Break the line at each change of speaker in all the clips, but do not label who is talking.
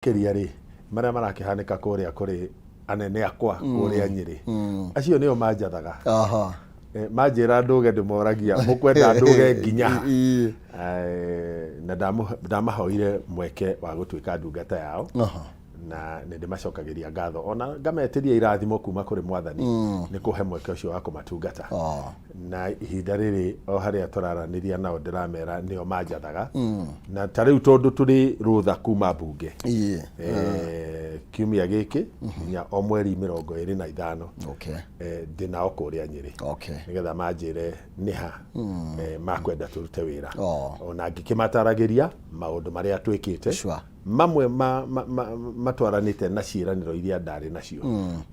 Makĩria rĩ, marĩa marakĩhanĩka kũrĩa kũrĩ anene akwa kũrĩa Nyĩrĩ, acio nĩo manjathaga. Manjĩra ndũge ndĩmoragia mũkwenda ndũge nginya ha? Na ndamahoire mweke wa gũtuĩka ndungata yao. Na nĩ ndĩmacokagĩria ngatho ona ngametĩria irathimo kuma kũrĩ Mwathani nĩ kũhe mweke ũcio wa kũmatungata. Na ihinda rĩrĩ o harĩa tũraranĩria nao ndĩramera nĩo manjathaga. Na ta rĩu tondũ tũrĩ rũtha kuma mbunge, kiumia gĩkĩ nginya o mweri 25, ndĩ nao kũrĩa Nyĩrĩ, nĩgetha manjĩre nĩha makwenda tũrute wĩra. Ona ngĩkĩmataragĩria maũndũ marĩa twĩkĩte, mamwe matwaranĩte na ciĩranĩro iria ndarĩ nacio,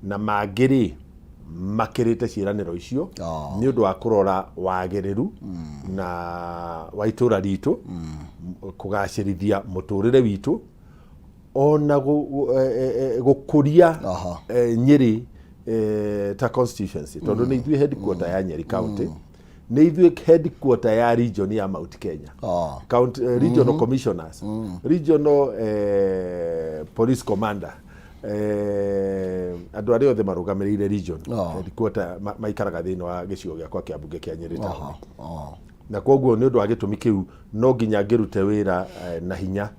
na mangĩ rĩ makĩrĩte ciĩranĩro icio, nĩ ũndũ wa kũrora wagĩrĩru na wa itũra ritũ, kũgacĩrithia mũtũrĩre witũ, ona gũkũria Nyĩrĩ ta constituency, tondũ nĩ ithuĩ headquarter ya Nyeri County, nĩ ithuĩ headquarter ya region ya Mount Kenya, county, regional commissioners, regional police commander, andũ arĩa othe marũgamĩrĩire region, headquarter maikaraga thĩinĩ wa gĩcigo gĩakwa kĩa mbunge kĩa Nyĩrĩ Town. Na koguo nĩ ũndũ wa gĩtũmi kĩu no nginya ngĩrute wĩra na hinya,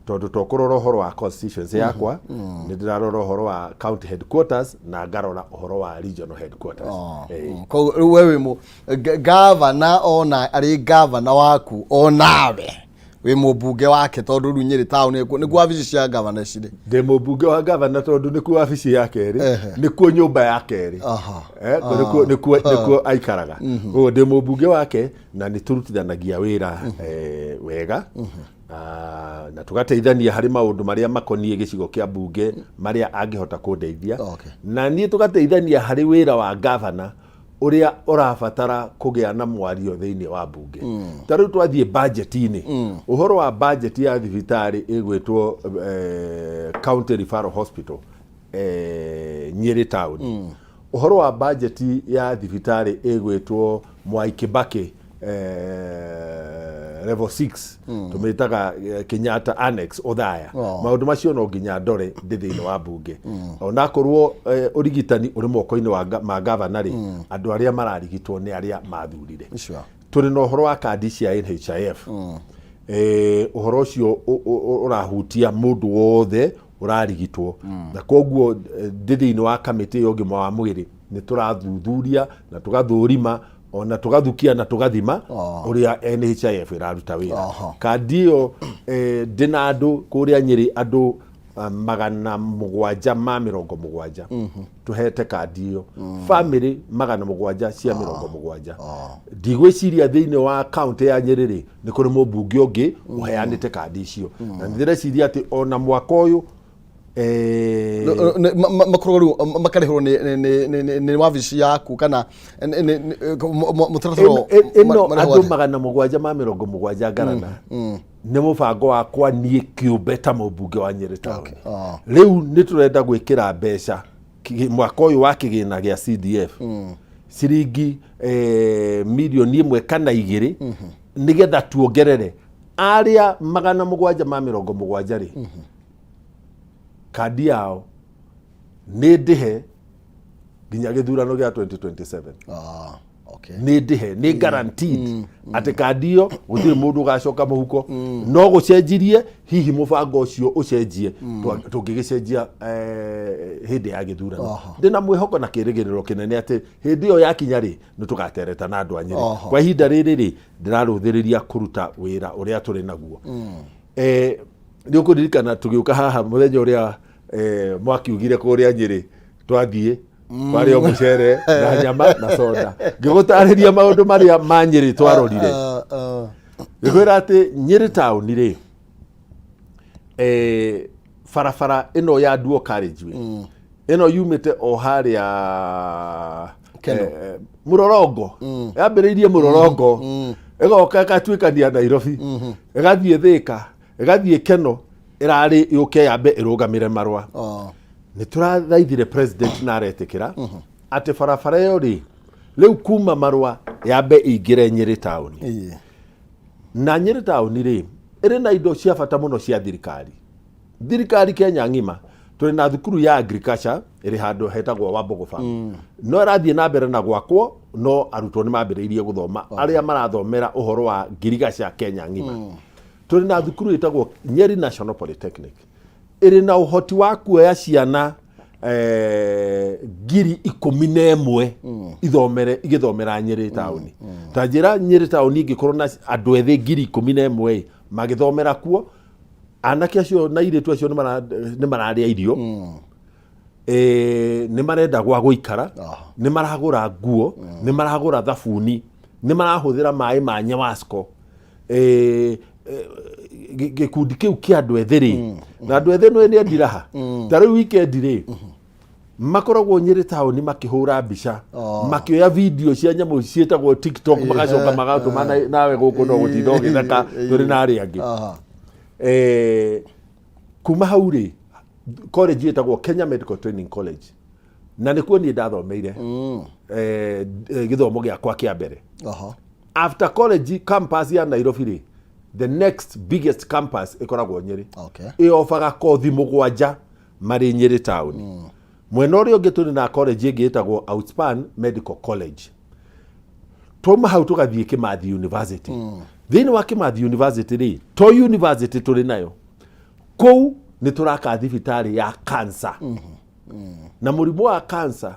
tondũ to kũrora ũhoro wa constituency yakwa, nĩ ndĩrarora ũhoro wa county headquarters na ngarora ũhoro wa regional headquarters.
Koguo rĩu we wĩ mũ gavana, ona arĩ gavana waku, onawe wĩ mũmbunge wake, tondũ rĩu Nyĩrĩ town nĩkuo wabici cia gavana cirĩ.
Ndĩ mũmbunge wa gavana tondũ nĩkuo wabici yake ĩrĩ, nĩkuo nyũmba yake ĩrĩ. Nĩkuo aikaraga. Koguo ndĩ mũmbunge wake na nĩ tũrutithanagia wĩra wega, na tũgateithania harĩ maũndũ marĩa makoniĩ gĩcigo kĩa mbunge marĩa angĩhota kũndeithia, na niĩ tũgateithania harĩ wĩra wa gavana ũrĩa ũrabatara kũgĩa na mwario thĩinĩ wa mbunge. Ta rĩu twathiĩ budget-inĩ, ũhoro wa budget ya thibitarĩ ĩgwĩtwo County Referral Hospital Nyĩrĩ Town, ũhoro wa budget ya thibitarĩ ĩgwĩtwo Mwai Kibaki level 6, tũmĩtaga Kenyatta Annex Othaya. Maũndũ macio no nginya ndore ndĩ thĩinĩ wa mbunge, onakorwo ũrigitani ũrĩ moko-inĩ ma gavana rĩ, andũ arĩa mararigitwo nĩ arĩa mathurire. Tũrĩ na ũhoro wa kandi cia NHIF. Ũhoro ũcio ũrahutia mũndũ wothe ũrarigitwo, na koguo ndĩ thĩinĩ wa kamĩtĩ ya ũgima wa mwĩrĩ, nĩ tũrathuthuria na tũgathũrima ona tũgathukia na tũgathima ũrĩa NHIF ĩraruta wĩra. Kandi ĩyo, ndĩ na andũ kũrĩa Nyĩrĩ, andũ 770 tũhete kandi ĩyo, bamĩrĩ 770. Ndigwĩciria thĩinĩ wa kaunti ya Nyĩrĩ rĩ nĩ kũrĩ mũmbunge ũngĩ ũheanĩte kandi icio, na nĩ ndĩreciria atĩ ona mwaka ũyũ
Makoragwo rĩu makarĩhwo nĩ wabici yaku kana mũtaratara?
Ĩno andũ 770 ngarana nĩ mũbango wakwa niĩ kĩũmbe ta mũmbunge wa Nyĩrĩ Town. Rĩu nĩ tũrenda gwĩkĩra mbeca mwaka ũyũ wa kĩgĩna gĩa CDF, ciringi mirioni 1 kana 2, nĩgetha tuongerere arĩa 770 rĩ, kandi yao nĩ ndĩhe nginya gĩthurano gĩa 2027. Nĩ ndĩhe, nĩ guaranteed atĩ kandi ĩyo gũtirĩ mũndũ ũgacoka mũhuko. No gũcenjirie hihi mũbango ũcio ũcenjie, tũngĩgĩcenjia hĩndĩ ya gĩthurano. Ndĩna mwĩhoko na kĩrĩgĩrĩro kĩnene atĩ hĩndĩ ĩyo yakinya rĩ, nĩ tũgatereta na andũ a Nyĩrĩ. Kwa ihinda rĩrĩ rĩ, ndĩrarũthĩrĩria kũruta wĩra ũrĩa tũrĩ naguo. Nĩ ũkũririkana tũgĩũka haha mũthenya ũrĩa mwakiugire kũrĩa Nyĩrĩ twathiĩ warĩ o mũcere na nyama na soda, ngĩgũtarĩria maũndũ marĩa ma Nyĩrĩ twarorire. Ngĩkwĩra atĩ Nyĩrĩ taũni rĩ, barabara ĩno ya dual carriageway ĩno yumĩte o harĩa
Keno.
Mũrorongo, yambĩrĩirie Mũrorongo, ĩgoka ĩgatuĩkania Nairobi, ĩgathiĩ Thĩka, ĩgathiĩ Keno, ĩrarĩ yũke yambe ĩrũgamĩre Marũa. Nĩ tũrathaithire president na aretĩkĩra atĩ barabara ĩyo rĩ, rĩu kuma Marũa yambe ĩingĩre Nyĩrĩ taũni. Na Nyĩrĩ taũni rĩ, ĩrĩ na indo cia bata mũno cia thirikari. Thirikari Kenya ng'ima tũrĩ na thukuru ya agriculture ĩrĩ handũ hetagwo Wambogo Farm. No ĩrathiĩ na mbere na gwakwo, no arutwo nĩ mambĩrĩirie gũthoma arĩa marathomera ũhoro wa ngirigaca Kenya ng'ima. Tũrĩ na thukuru ĩtagwo Nyeri National Polytechnic ĩrĩ na ũhoti wa kuoya ciana 11,000 ithomere igĩthomera Nyĩrĩ taũni. Ta njĩra, Nyĩrĩ taũni ĩngĩkorwo na andũ ethĩ 11,000 magĩthomera kuo, anake acio na airĩtu acio nĩ mararĩa irio, nĩ marenda gwa gũikara, nĩ maragũra nguo, nĩ maragũra thabuni, nĩ marahũthĩra maĩ ma Nyewasco. Gĩkundi kĩu kĩa andũ ethĩ rĩ, na andũ ethĩ nĩ ndiraha ta rĩu weekend rĩ, makoragwo Nyĩrĩ taũni makĩhũra mbica, makĩoya video cia nyamũ ciĩtagwo TikTok, magacoka magatũma nawe gũkũ no gũtinda ũgĩtheka tũrĩ na arĩa angĩ. Kuma hau rĩ, college ĩtagwo Kenya Medical Training College, na nĩkuo niĩ ndathomeire gĩthomo gĩakwa kĩa mbere. After college campus ya Nairobi rĩ, the next biggest campus ĩkoragwo Nyĩrĩ. Ĩobaga kothi 7 marĩ Nyĩrĩ taũni. Mwena ũrĩa ũngĩ tũrĩ na college ĩngĩ ĩtagwo Outspan Medical College. Twauma hau tũgathiĩ Kimathi University. Thĩinĩ wa Kimathi University rĩ, to university tũrĩ nayo kũu, nĩ tũraka thibitarĩ ya cancer na mũrimũ wa cancer.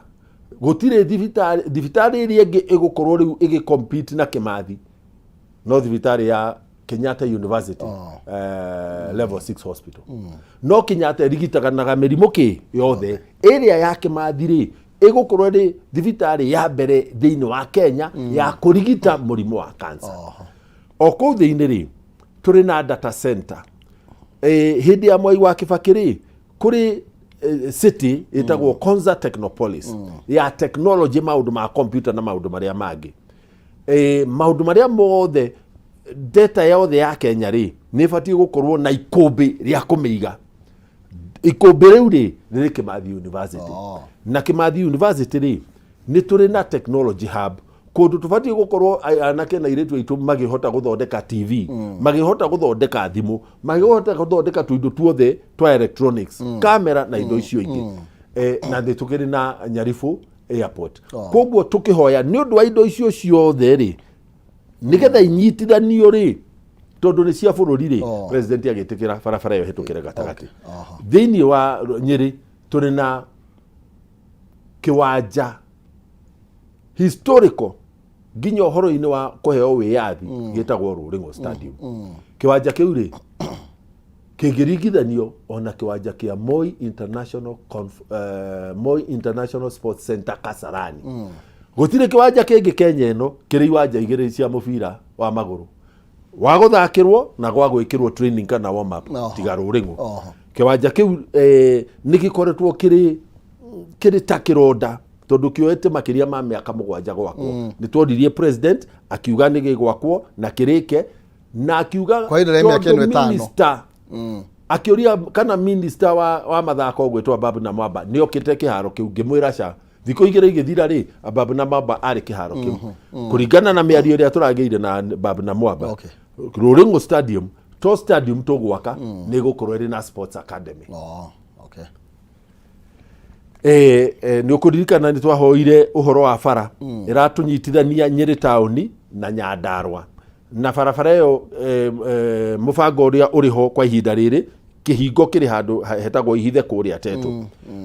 Gũtirĩ thibitarĩ ĩrĩa ĩngĩ ĩgũkorwo rĩu ĩgĩ na Kimathi no thibitarĩ ya Kenyatta University, level 6 hospital. No Kenyatta ĩrigitanaga mĩrimũ kĩ yothe. Ĩrĩa ya Kimathi rĩ, ĩgũkorwo ĩrĩ thibitarĩ ya mbere thĩinĩ wa Kenya ya kũrigita mũrimũ wa cancer. O kũu thĩinĩ rĩ, tũrĩ na data center. Hĩndĩ ya Mwai wa Kĩbakĩ rĩ, kũrĩ city ĩtagwo Konza Technopolis ya technology, maũndũ ma computer na maũndũ marĩa mangĩ, maũndũ marĩa mothe, data yothe ya Kenya rĩ, nĩ ĩbatiĩ gũkorwo na ikũmbĩ rĩa kũmĩiga. Ikũmbĩ rĩu rĩ, rĩrĩ Kimathi University. Na Kimathi University rĩ, nĩ tũrĩ na technology hub, kũndũ tũbatiĩ gũkorwo anake na airĩtu aitũ magĩhota gũthondeka TV, magĩhota gũthondeka thimũ, magĩhota gũthondeka tũindo tuothe twa electronics, kamera na indo icio ingĩ. Na nĩ tũkĩrĩ na Nyaribũ Airport. Koguo tũkĩhoya nĩ ũndũ wa indo icio ciothe rĩ, nĩgetha inyitithanio rĩ, tondũ nĩ cia bũrũri rĩ, president agĩtĩkĩra barabara ĩyo ĩhĩtũkĩre gatagatĩ. Thĩinĩ wa Nyĩrĩ tũrĩ na kĩwanja historical nginya ũhoro-inĩ wa kũheo wĩyathi, gĩtagwo Rũrĩng'o Stadium. Kĩwanja kĩu rĩ, kĩngĩringithanio ona kĩwanja kĩa Moi International Sports Center Kasarani. Gũtirĩ kĩwanja kĩngĩ Kenya ĩno kĩrĩ iwanja igĩrĩ cia mũbira wa magũrũ wa gũthakĩrwo na gwa gwĩkĩrwo training kana warm up tiga Rũrĩng'o. Kĩwanja kĩu nĩ gĩkoretwo kĩrĩ ta kĩronda tondũ kĩoete makĩria ma mĩaka 7 gwakwo. Nĩ tworirie president, akiuga nĩ gĩgwakwo na kĩrĩke, na akiuga
Kwa ihinda rĩa mĩaka ĩno
tondũ
5.
Minister akĩũria kana minister wa mathako gwĩtwo Ababu na Mwamba nĩ okĩte kĩharo kĩu. Ngĩmwĩra ca. Thikũ 2 igĩthira rĩ, Ababu na Mwamba arĩ kĩharo kĩu kũringana na mĩario ĩrĩa tũragĩire na Babu na Mwamba. Rũrĩng'o Stadium to stadium tũgwaka, nĩ ĩgũkorwo ĩrĩ na sports academy. Nĩ ũkũririkana nĩ twahoire ũhoro wa bara ĩratũnyitithania Nyĩrĩ taũni na Nyandarũa, na barabara ĩyo, mũbango ũrĩa ũrĩ ho kwa ihinda rĩrĩ, kĩhingo kĩrĩ handũ hetagwo Ihithe kũrĩa Tetũ.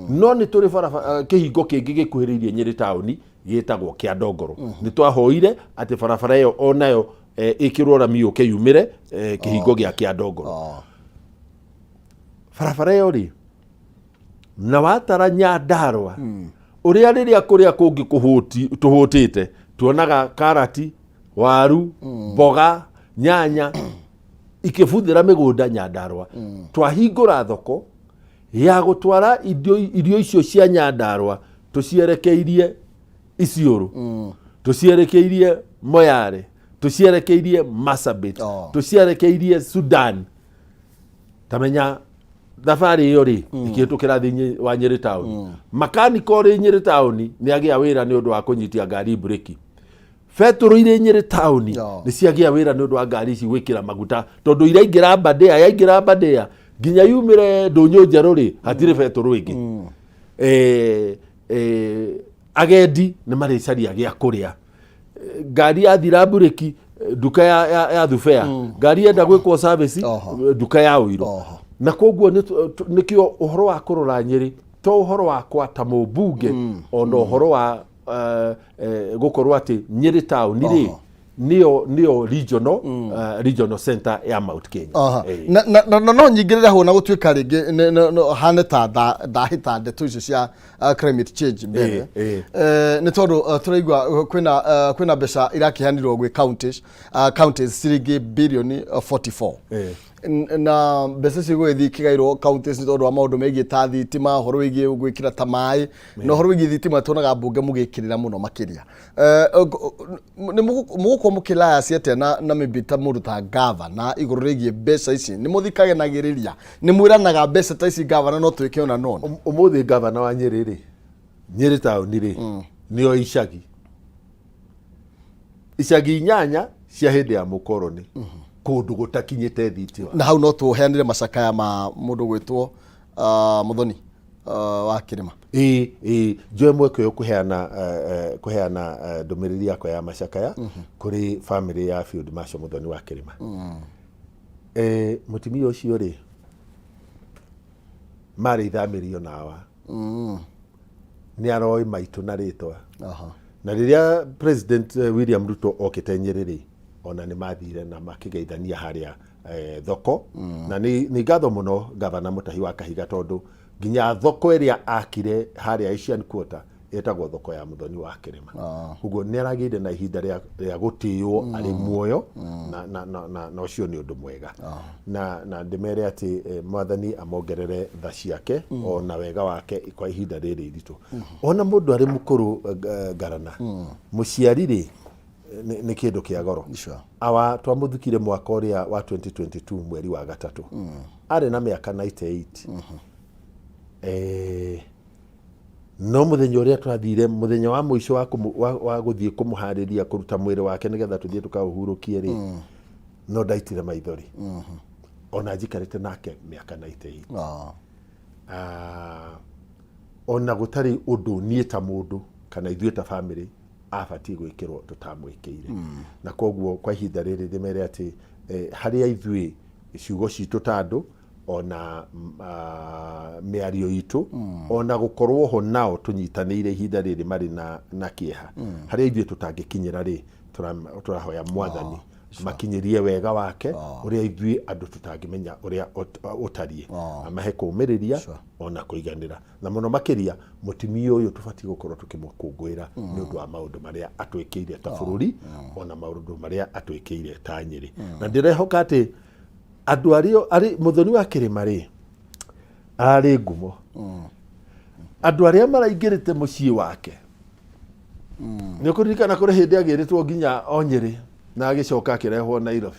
No nĩ tũrĩ barabara, kĩhingo kĩngĩ gĩkuhĩrĩirie Nyĩrĩ taũni gĩtagwo kĩa Ndongoro. Nĩ twahoire atĩ barabara ĩyo onayo ĩkĩrwo rami yũke yumĩre kĩhingo gĩa kĩa Ndongoro. Barabara ĩyo rĩ, na watara Nyandarũa ũrĩa rĩrĩa kũrĩa kũngĩ tũhũtĩte, tuonaga karati, waru, mboga, nyanya ikĩbuthĩra mĩgũnda Nyandarũa. Twahingũra thoko ya gũtwara irio icio cia Nyandarũa tũcierekeirie Isiolo, tũcierekeirie Moyale, tũcierekeirie Marsabit, tũcierekeirie Sudan. Tamenya thabarĩ ĩyo rĩ, ĩkĩhĩtũkĩra thĩinĩ wa Nyĩrĩ taũni. Makanika ũrĩ Nyĩrĩ taũni nĩ agĩa wĩra nĩ ũndũ wa kũnyitia ngari breki. Betũrũ irĩ Nyĩrĩ taũni nĩ ciagĩa wĩra nĩ ũndũ wa ngari ici gwĩkĩra maguta, tondũ iraingĩra Aberdare, yaingĩra Aberdare. Nginya yumĩre ndũnyũ njerũ rĩ, hatirĩ betũrũ ĩngĩ. Agendi nĩ marĩcaria gĩa kũrĩa. Ngari yathira mburĩki, nduka ya thubea. Ngari yenda gwĩkwo service, nduka ya ũiro. Na koguo nĩkĩo ũhoro wa kũrora Nyĩrĩ to ũhoro wakwa ta mũmbunge, ona ũhoro wa gũkorwo atĩ Nyĩrĩ taũni rĩ, nĩyo regional center ya Mount Kenya.
Na no nyingĩrĩre hau na gũtuĩka rĩngĩ hane ta ndahĩta ndeto icio cia climate change mbere. Nĩ tondũ tũraigua kwĩna mbeca irakĩheanirwo gwĩ counties ciringi birioni 44. Na mbeca icio igũgĩthiĩ ikĩgaĩrwo counties nĩ tondũ wa maũndũ megiĩ ta thitima, ũhoro wĩgiĩ gwĩkĩra ta maĩ, na ũhoro wĩgiĩ thitima tuonaga mbunge mũgĩkĩrĩra mũno makĩria. Nĩ mũgũkorwo mũkĩlayaci atĩa na maybe ta mũndũ ta gavana igũrũ rĩgiĩ mbeca ici? Nĩ mũthikanagĩrĩria? Nĩ mwĩranaga mbeca ta ici, gavana, no twĩke ona nona?
Ũmũthĩ gavana wa Nyĩrĩ rĩ, Nyĩrĩ taũni rĩ, nĩo icagi 8 cia hĩndĩ ya mũkoroni, kũndũ gũtakinyĩte thitima.
Na hau no tũheanire macakaya ma mũndũ gwĩtwo Muthoni wa Kĩrĩma.
Ĩĩ, njoe mweke ũyũ kũheana ndũmĩrĩri yakwa ya macakaya kũrĩ famĩlĩ ya Field Marshal Muthoni wa Kĩrĩma. Mũtumia ũcio rĩ, marĩ ithamĩrio nawa, nĩ aroĩ maitũ na rĩtwa. Na rĩrĩa President William Ruto okĩte Nyĩrĩ rĩ, ona nĩ mathire na makĩgeithania harĩa thoko. Na nĩ ngatho mũno gavana Mũtahi wa Kahiga, tondũ nginya thoko ĩrĩa akire harĩa Asian Quarter ĩtagwo thoko ya Mũthoni wa Kĩrĩma. Koguo nĩ aragĩire na ihinda rĩa gũtĩĩo arĩ muoyo, na ũcio nĩ ũndũ mwega. Na ndĩmere atĩ Mwathani amongerere tha ciake ona wega wake kwa ihinda rĩrĩ iritũ. Ona mũndũ arĩ mũkũrũ, ngarana mũciari rĩ, nĩ kĩndũ kĩa goro. Awa twamũthikire mwaka ũrĩa wa 2022 mweri wa gatatũ, arĩ na mĩaka 98. No mũthenya ũrĩa twathire, mũthenya wa mũico wa gũthiĩ kũmũharĩria kũruta mwĩrĩ wake nĩgetha tũthiĩ tũkaũhurũkie rĩ, no ndaitire maithori ona njikarĩte nake mĩaka 98. Ona gũtarĩ ũndũ niĩ ta mũndũ kana ithuĩ ta famĩlĩ abatiĩ gwĩkĩrwo tũtamwĩkĩire. Na koguo kwa ihinda rĩrĩ ndĩmere atĩ harĩa ithuĩ ciugo citũ ta andũ, ona mĩario itũ, ona gũkorwo ho nao tũnyitanĩire ihinda rĩrĩ marĩ na kĩeha, harĩa ithuĩ tũtangĩkinyĩra rĩ, tũrahoya Mwathani makinyĩrie wega wake ũrĩa ithuĩ andũ tũtangĩmenya ũrĩa ũtariĩ, amahe kũũmĩrĩria ona kũiganĩra, na mũno makĩria mũtumia ũyũ tũbatiĩ gũkorwo tũkĩmũkũngũĩra nĩ ũndũ wa maũndũ marĩa atwĩkĩire ta bũrũri, ona maũndũ marĩa atwĩkĩire ta Nyĩrĩ. Na ndĩrehoka atĩ andũ arĩa arĩ Mũthoni wa Kĩrĩma rĩ, ararĩ ngumo, andũ arĩa maraingĩrĩte mũciĩ wake, nĩ ũkũririkana kũrĩ hĩndĩ agĩrĩtwo nginya o Nyĩrĩ na agĩcoka akĩrehwo Nairobi.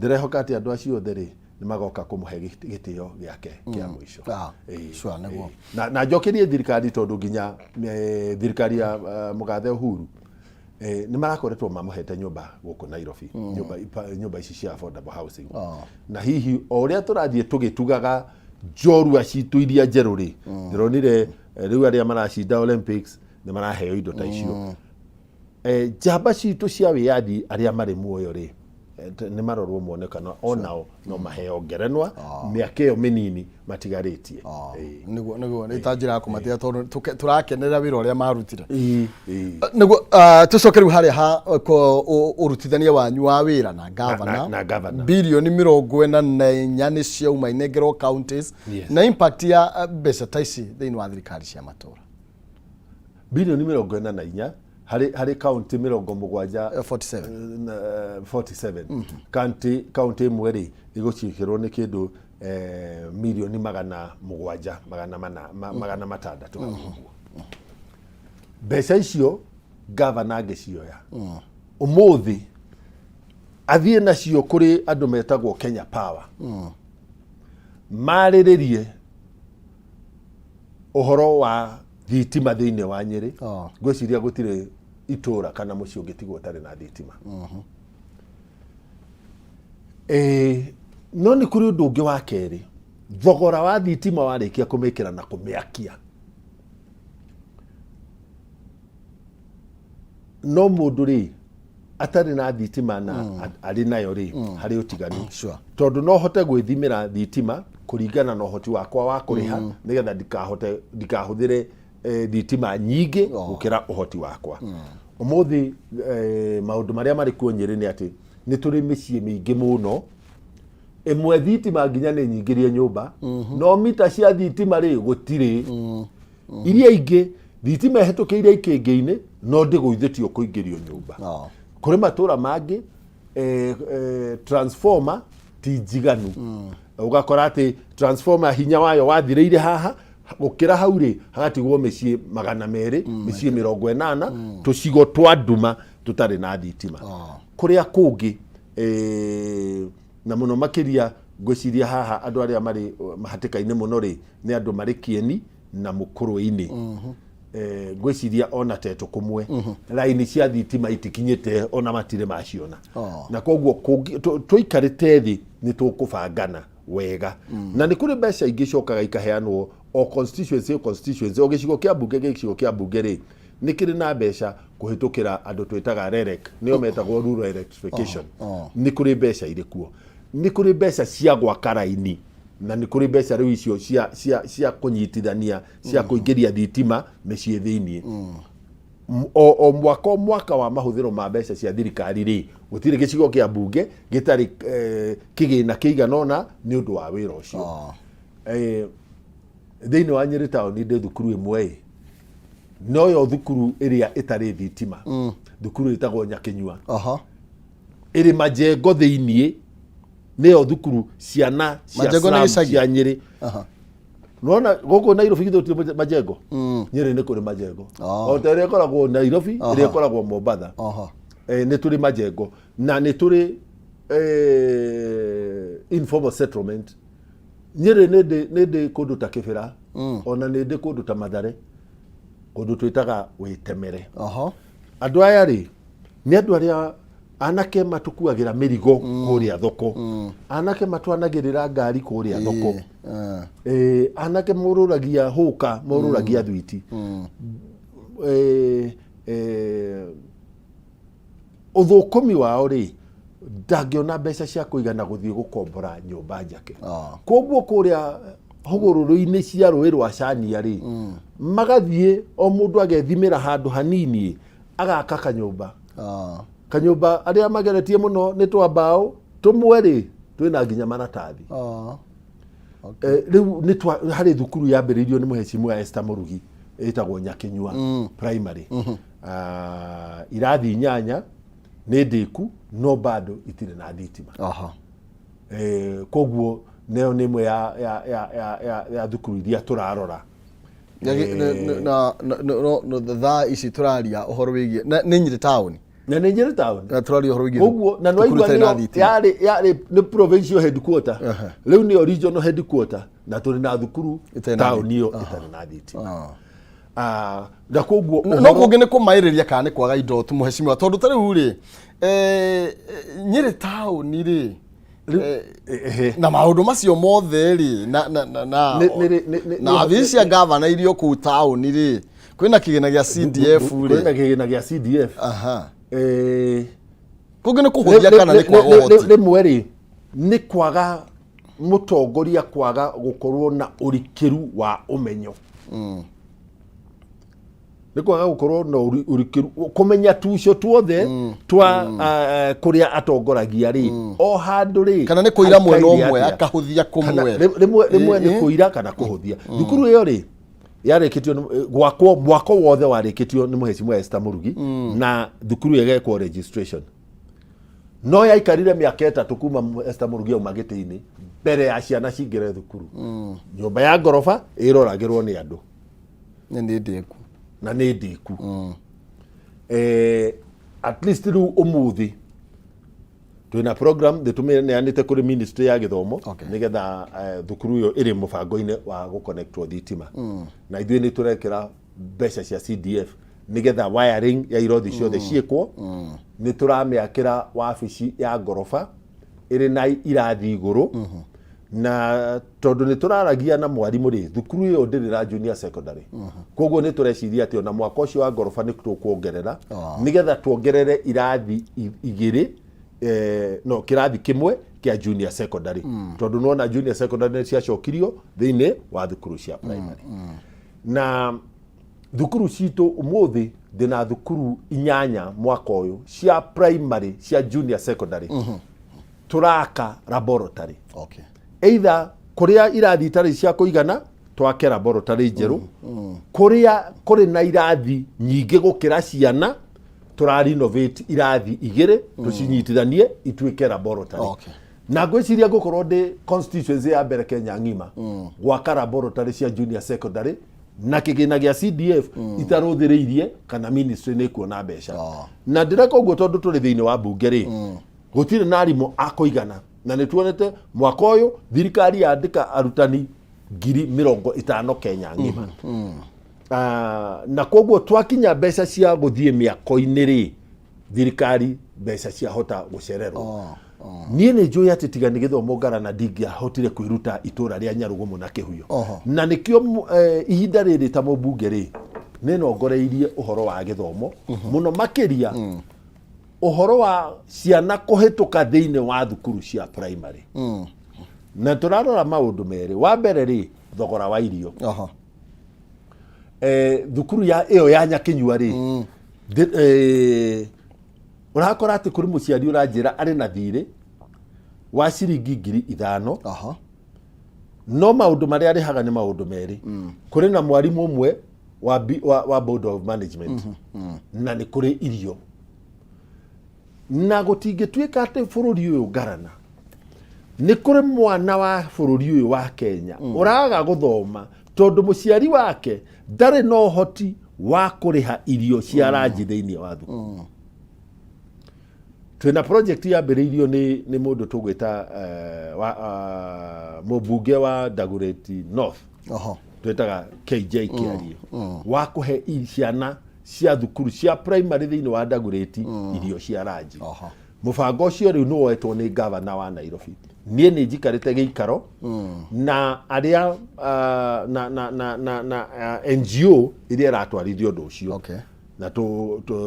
Ndĩrehoka atĩ andũ acio othe rĩ, nĩ magoka kũmũhe gĩtĩo gĩake kĩa mũico.
Sure, nĩguo.
Na njokerie thirikari, tondũ nginya thirikari ya mũgathe Uhuru nĩ marakoretwo mamũhete nyũmba gũkũ Nairobi, nyũmba ici cia affordable housing. Na hihi o ũrĩa tũrathiĩ tũgĩtugaga njorua citũ iria njerũ rĩ, ndĩronire rĩu arĩa maracinda Olympics nĩ maraheo indo ta icio. Njamba citũ cia wĩyathi arĩa marĩ muoyo rĩ, nĩ marorwo mone kana onao no maheo ngerenwa mĩaka ĩyo mĩnini matigarĩtie.
Nĩguo nĩ ta njĩra ya kũmatia, tondũ tũrakenerera wĩra ũrĩa marutire.
Ĩĩ.
Nĩguo tũcoke rĩu harĩa ha ũrutithania wanyu wa wĩra na gavana.
Na gavana.
Birioni 44 nĩ ciauma inengerwo counties. Na impact ya mbeca ta ici thĩinĩ wa thirikari cia matũra?
Birioni 44 harĩ kaunti 70
47.
47 kaunti ĩmwe rĩ, ĩgũciĩkĩrwo nĩ kĩndũ mirioni 700, 400, 600 hau ũguo. Mbeca icio gavana angĩcioya ũmũthĩ athiĩ nacio kũrĩ andũ metagwo Kenya Power, marĩrĩrie ũhoro wa thitima thĩinĩ wa Nyĩrĩ, ngwĩciria gũtirĩ itũra kana mũciĩ ũngĩtigwo ũtarĩ na thitima. No nĩ kũrĩ ũndũ ũngĩ wa kerĩ. Thogora wa thitima warĩkia kũmĩkĩra na kũmĩakia, no mũndũ rĩ atarĩ na thitima na arĩ nayo rĩ, harĩ ũtiganu. Tondũ no hote gwĩthimĩra thitima kũringana na ũhoti wakwa wa kũrĩha, nĩgetha ndikahote ndikahũthĩre thitima nyingĩ gũkĩra ũhoti wakwa. Ũmũthĩ maũndũ marĩa marĩ kuo Nyĩrĩ nĩ atĩ nĩ tũrĩ mĩciĩ mĩingĩ mũno, ĩmwe thitima nginya nĩ nyingĩrie nyũmba, no mita cia thitima rĩ gũtirĩ. Iria ingĩ thitima ĩhetũkĩire ikĩngĩ-inĩ no ndĩgũithĩtio kũingĩrio nyũmba. Kũrĩ matũra mangĩ transformer ti njiganu, ũgakora atĩ transformer hinya wayo wathirĩire haha, gũkĩra hau rĩ hagatigwo mĩciĩ 200, mĩciĩ 80, tũcigo twa nduma tũtarĩ na thitima. Kũrĩa kũngĩ na mũno makĩria ngwĩciria haha andũ arĩa marĩ hatĩka-inĩ mũno rĩ nĩ andũ marĩ kĩeni na mũkũrwe-inĩ. Ngwĩciria ona tetũ kũmwe raini cia thitima itikinyĩte, ona matirĩ maciona. Na koguo tũikarĩte thĩ nĩ tũkũbangana wega. Na nĩ kũrĩ mbeca ingĩ icokaga ikaheanwo o constituency o constituency, o gĩcigo kĩa mbunge gĩcigo kĩa mbunge rĩ nĩ kĩrĩ na mbeca kũhĩtũkĩra andũ twĩtaga REREC, nĩo metagwo rural electrification. Nĩ kũrĩ mbeca irĩ kuo, nĩ kũrĩ mbeca cia gwaka raini, na nĩ kũrĩ mbeca rĩu icio cia kũnyitithania, cia kũingĩria thitima mĩciĩ thĩiniĩ. O mwaka o mwaka wa mahũthĩro ma mbeca cia thirikari rĩ, gũtirĩ gĩcigo kĩa mbunge gĩtarĩ kĩgĩna kĩigana ũna nĩ ũndũ wa wĩra ũcio. Thĩinĩ wa Nyĩrĩ taũni ndĩ thukuru ĩmwe ĩ noyo thukuru ĩrĩa ĩtarĩ thitima, thukuru ĩtagwo Nyakĩnyua. Ĩrĩ majengo thĩiniĩ, nĩyo thukuru ciana cia
Majengo nĩ
slum
gĩcagi?
cia Nyĩrĩ. Nona gũkũ Nairobi githĩ gũtirĩ majengo? Nyĩrĩ nĩ kũrĩ majengo. O ta ĩrĩa ĩkoragwo Nairobi, ĩrĩa ĩkoragwo Mombatha. Nĩ tũrĩ majengo na nĩ tũrĩ informal settlement Nyĩrĩ. Nĩ ndĩ kũndũ ta Kĩbĩra, ona nĩ ndĩ kũndũ ta Mathare, kũndũ twĩtaga Wĩtemere. Andũ aya rĩ nĩ andũ arĩa anake matũkuagĩra mĩrigo kũrĩa thoko, anake matwanagĩrĩra ngari kũrĩa thoko, anake morũragia hũka, morũragia thwiti. Ũthũkũmi wao rĩ ndangĩona mbeca cia kũigana gũthiĩ gũkombora nyũmba njake. Koguo kũrĩa hũgũrũrũ-inĩ cia rũĩ rwa Cania rĩ, magathiĩ o mũndũ agethimĩra handũ hanini, agaka kanyũmba. Kanyũmba arĩa mageretie mũno nĩ twa mbaũ, tũmwe rĩ twĩna nginya maratathi. Rĩu nĩ twa harĩ thukuru yambĩrĩirio nĩ mũhecimu Esther Mũrugi ĩtagwo Nyakĩnyua Primary. Irathi 8 nĩ ndĩku no bado itirĩ na thitima. Koguo nayo nĩ ĩmwe ya thukuru iria tũrarora.
Na thaa ici tũraria ũhoro wĩgiĩ nĩ Nyĩrĩ taũni?
Na nĩ Nyĩrĩ taũni.
Na tũraria ũhoro wĩgiĩ
koguo na
thukuru
nĩwaigua
itarĩ na
nĩyo
thitima.
yarĩ nĩ provincial headquarter, rĩu nĩyo regional headquarter, na tũrĩ na thukuru
Ĩtarĩ na
taũni ĩyo ĩtarĩ na thitima. Na koguo
No kũngĩ nĩ kũmaĩrĩria kana nĩ kwaga indo tu, mũhecimiwa? Tondũ ta rĩu rĩ Nyĩrĩ taũni rĩ na maũndũ macio mothe rĩ na na wabici cia ngavana irio kũu taũni rĩ, kwĩna kĩgĩna gĩa CDF
kwĩna
rĩ.
Kĩgĩna gĩa CDF.
Kũngĩ nĩ kũhũthia kana nĩ kwaga ũhoti?
Rĩmwe rĩ nĩ kwaga mũtongoria, kwaga gũkorwo na ũrikĩru wa ũmenyo, nĩ kwaga gũkorwo na ũrikĩru kũmenya tuco tuothe twa kũrĩa atongoragia rĩ, o handũ rĩ.
Kana nĩ kũira mwena
haikaire
ũmwe
atĩa.
akahũthia
Kana
kũmwe.
rĩmwe nĩ kũira kana kũhũthia. Thukuru ĩyo rĩ yarĩkĩtio gwakwo, mwako wothe warĩkĩtio nĩ mũhecimu Esther Mũrugi, na thukuru ĩyo ĩgekwo registration, no yaikarire mĩaka 3 kuma Esther Mũrugi auma gĩtĩ-inĩ mbere ya ciana cingĩre thukuru. Nyũmba ya ngoroba ĩroragĩrwo nĩ andũ.
Nĩ ndĩku.
Na nĩ ndĩku. At least rĩu ũmũthĩ twĩna program nĩ tũmĩneanĩte kũrĩ ministry ya gĩthomo nĩgetha thukuru ĩyo ĩrĩ mũbango-inĩ wa gũconnectwo thitima, na ithuĩ nĩ tũrekĩra mbeca cia CDF nĩgetha wiring ya irothi ciothe ciĩkwo. Nĩ tũramĩakĩra wabici ya ngoroba ĩrĩ na irathi igũrũ. Na tondũ nĩ tũraragia na mwarimũ rĩ, thukuru ĩyo ndĩrĩ na junior secondary, koguo nĩ tũreciria atĩ ona mwaka ũcio wa ngoroba nĩ tũkuongerera, nĩgetha tuongerere irathi igĩrĩ, no kĩrathi kĩmwe kĩa junior secondary, tondũ nĩwona junior secondary nĩ ciacokirio thĩinĩ wa thukuru cia primary. Na thukuru citũ ũmũthĩ, ndĩna thukuru 8 mwaka ũyũ cia primary, cia junior secondary, tũraka laboratory. Either kũrĩa irathi itarĩ cia kũigana, twake laboratory njerũ. Kũrĩa kũrĩ na irathi nyingĩ gũkĩra ciana, tũra renovate irathi igĩrĩ, tũcinyitithanie ituĩke laboratory. Na ngwĩciria ngũkorwo ndĩ constituency ya mbere Kenya ng'ima gwaka laboratory cia junior secondary na kĩgĩna gĩa CDF itarũthĩrĩirie kana ministry nĩ kuona mbeca. Na ndĩreka ũguo tondũ tũrĩ thĩinĩ wa mbunge rĩ, gũtirĩ na arimũ a kũigana, na nĩ tuonete mwaka ũyũ thirikari yandĩka arutani 50,000 Kenya ng'ima. Na koguo twakinya mbeca cia gũthiĩ mĩako-inĩ rĩ, thirikari mbeca ciahota gũcererwo. Niĩ nĩ njũĩ atĩ tiga nĩ gĩthomo ngarana ndingĩahotire kwĩruta itũra rĩa Nyarũgũmũ na Kĩhuyo. Na nĩkĩo ihinda rĩrĩ ta mũmbunge rĩ, nĩ nongoreirie ũhoro wa gĩthomo mũno, makĩria ũhoro wa ciana kũhĩtũka thĩinĩ wa thukuru cia primary. Na tũrarora maũndũ merĩ. Wa mbere rĩ, thogora wa irio. Thukuru ya ĩyo ya Nyakinyua rĩ, ũrakora atĩ kũrĩ mũciari ũranjĩra arĩ na thirĩ wa ciringi 5,000. No maũndũ marĩa arĩhaga nĩ maũndũ merĩ. Kũrĩ na mwarimũ ũmwe wa board of management, na nĩ kũrĩ irio. Na gũtingĩtuĩka atĩ bũrũri ũyũ ngarana nĩ kũrĩ mwana wa bũrũri ũyũ wa Kenya ũraga gũthoma tondũ mũciari wake ndarĩ na ũhoti wa kũrĩha irio cia ranji thĩinĩ wa thukuru. Twĩna project yambĩrĩirio nĩ mũndũ tũgwĩta mũmbunge wa Dagoretti North, twĩtaga KJ Kĩarie, wa kũhe ciana cia thukuru cia primary thĩinĩ wa Dagoretti irio cia ranji. Mũbango ũcio rĩu nĩ woetwo nĩ gavana wa Nairobi. Niĩ nĩ njikarĩte gĩikaro na arĩa na NGO ĩrĩa ĩratwarithia ũndũ ũcio, na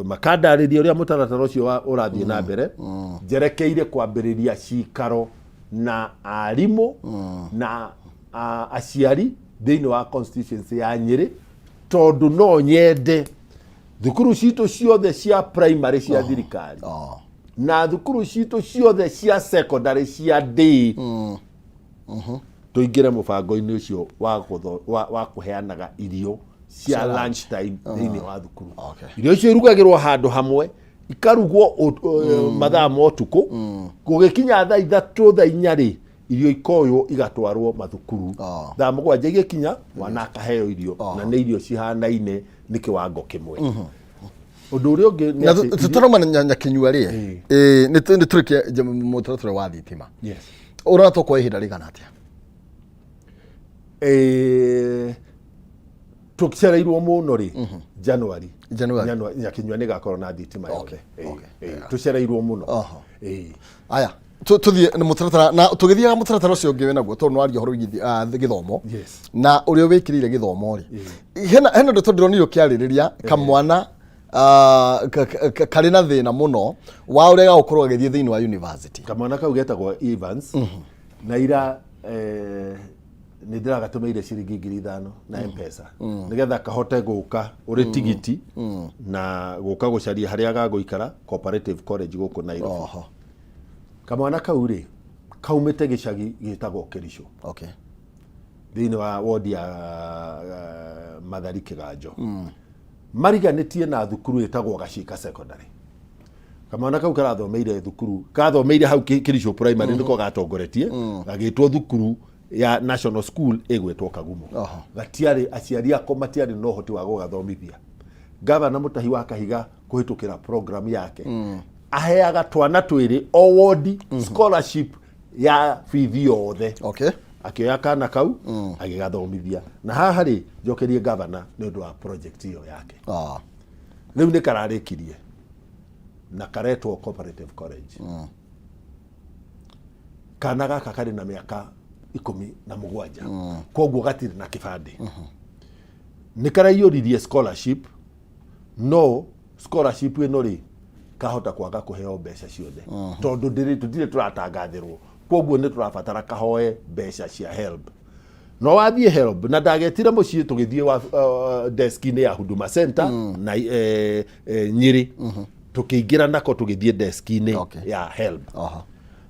makandarĩria ũrĩa mũtaratara ũcio ũrathiĩ na mbere. Njerekeire kwambĩrĩria cikaro na arimũ na aciari thĩinĩ wa constituency ya Nyĩrĩ, tondũ no nyende thukuru citũ ciothe cia primary cia thirikari na thukuru citũ ciothe cia secondary cia day tũingĩre mũbango-inĩ ũcio wa kũheanaga irio cia lunch time thĩinĩ wa thukuru. Irio icio irugagĩrwo handũ hamwe, ikarugwo mathaa ma ũtukũ. Gũgĩkinya thaa 3, thaa 4 rĩ, irio ikoywo igatwarwo mathukuru. Thaa 7 igĩkinya, mwana akaheo irio, na nĩ irio cihanaine, nĩ kĩwango kĩmwe. Ũndũ ũrĩa ũngĩ nĩ
Na
atĩ
tũtarauma Nyakinyua rĩ, nĩ tũrĩkie mũtaratara wa thitima. Ũrona tũkwoya ihinda rĩigana atĩa?
Tũcereirwo mũno rĩ, January.
January.
Nyakinyua nĩ gakorwo na thitima yothe. Tũcereirwo mũno.
Aya, tũthiĩ nĩ mũtaratara, na tũgĩthiaga mũtaratara ũcio ũngĩ wĩnaguo, tondũ nĩwaria ũhoro wĩgiĩ gĩthomo na ũrĩa wĩkĩrĩire gĩthomo rĩ, hena ndeto ndĩronire ũkĩarĩrĩria kamwana karĩ na thĩna mũno wa ũrĩa gagũkorwo gagĩthiĩ thĩinĩ wa university.
Kamwana kau getagwo Evans, na ira nĩ ndĩragatũmĩire ciringi 5,000 na M-Pesa nĩgetha kahote gũka ũrĩ tigiti na gũka gũcaria harĩa gagũikara Cooperative College gũkũ Nairobi. Kamwana kau rĩ, kaumĩte gĩcagi gĩtagwo Kĩricũ thĩinĩ wa wodi ya Mathari Kĩganjo, mariganĩtie na thukuru ĩtagwo Gacika Secondary. Kamwana kau karathomeire thukuru, kathomeire hau Kĩricũ Primary, nĩko gatongoretie gagĩtwo thukuru ya National School ĩgwĩtwo Kagumo. Gatiarĩ, aciari ako matiarĩ na ũhoti wa gũgathomithia. Gavana Mũtahi wa Kahiga kũhĩtũkĩra program yake aheaga twana twĩrĩ o wodi scholarship ya bithi yothe. Akĩoya kana kau agĩgathomithia, na haha rĩ, njokerie gavana nĩ ũndũ wa project ĩyo yake. Rĩu nĩ kararĩkirie na karetwo Cooperative College. Kana gaka karĩ na mĩaka 17, koguo gatirĩ na kĩbandĩ. Nĩ karaiyũririe scholarship, no scholarship ĩno rĩ, kahota kwaga kũheo mbeca ciothe tondũ ndĩrĩ tũtirĩ tũratangathĩrwo, koguo nĩ tũrabatara kahoe mbeca cia HELB. No wathiĩ HELB na ndagetire mũciĩ, tũgĩthiĩ wa desk-inĩ ya Huduma Center na Nyĩrĩ, tũkĩingĩra nako tũgĩthiĩ desk-inĩ ya HELB.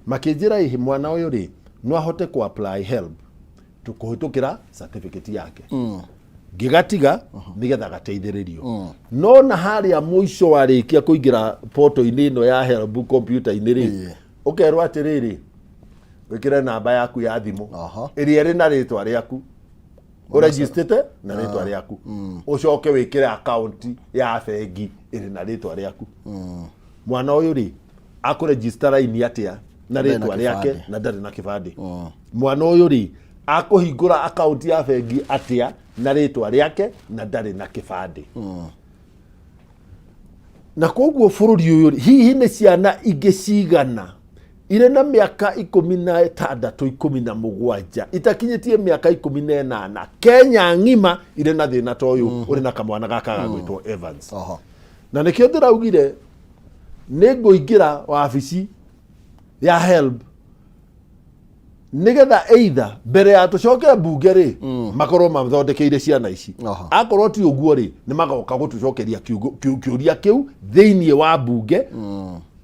Makĩnjĩra ĩhĩ, mwana ũyũ rĩ, no ahote kũ apply HELB kũhĩtũkĩra certificate yake. Ngĩgatiga nĩgetha gateithĩrĩrio, no na harĩa mũico warĩkia kũingĩra portal-inĩ ĩno ya HELB computer-inĩ rĩ, ũkerwo atĩrĩrĩ, wĩkĩre namba yaku ya thimũ ĩrĩa ĩrĩ na rĩtwa rĩaku, ũregistĩte na rĩtwa rĩaku, ũcoke wĩkĩre akaunti ya bengi ĩrĩ na rĩtwa rĩaku. Mwana ũyũ rĩ, akũregister raini atĩa na
Ndarĩ na
rĩtwa rĩake
kĩbandĩ.
na ndarĩ na kĩbandĩ? Mwana ũyũ rĩ, akũhingũra akaunti ya bengi atĩa na rĩtwa rĩake na ndarĩ na kĩbandĩ? Na koguo bũrũri ũyũ rĩ, hihi nĩ ciana ingĩ cigana irĩ na mĩaka 16, 17, itakinyĩtie mĩaka 18, Kenya ng'ima irĩ na thĩna ta ũyũ ũrĩ na kamwana gaka gagwĩtwo Evans? Na nĩkĩo ndĩraugire nĩ ngũingĩra wabici ya HELB nĩgetha either mbere ya tũcoke mbunge rĩ, makorwo mathondekeire ciana ici. Akorwo ti ũguo rĩ, nĩ magoka gũtũcokeria kĩũria kĩu thĩinĩ wa mbunge.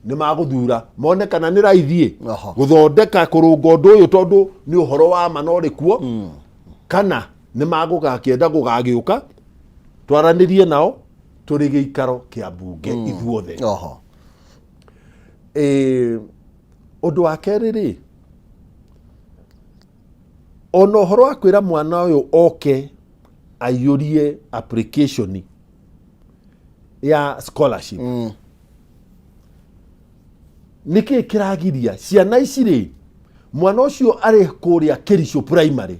Nĩ magũthura mone kana nĩ raithi gũthondeka kũrũnga ũndũ ũyũ, tondũ nĩ ũhoro wa ma no rĩ kuo, kana nĩ magũgakĩenda gũgagĩũka twaranĩrie nao tũrĩ gĩikaro kĩa mbunge ithuothe. Ũndũ wa kerĩ rĩ, ona ũhoro wa kwĩra mwana ũyũ oke aiyũrie application ya scholarship, nĩkĩ kĩragiria ciana ici rĩ, mwana ũcio arĩ kũrĩa Kericho Primary,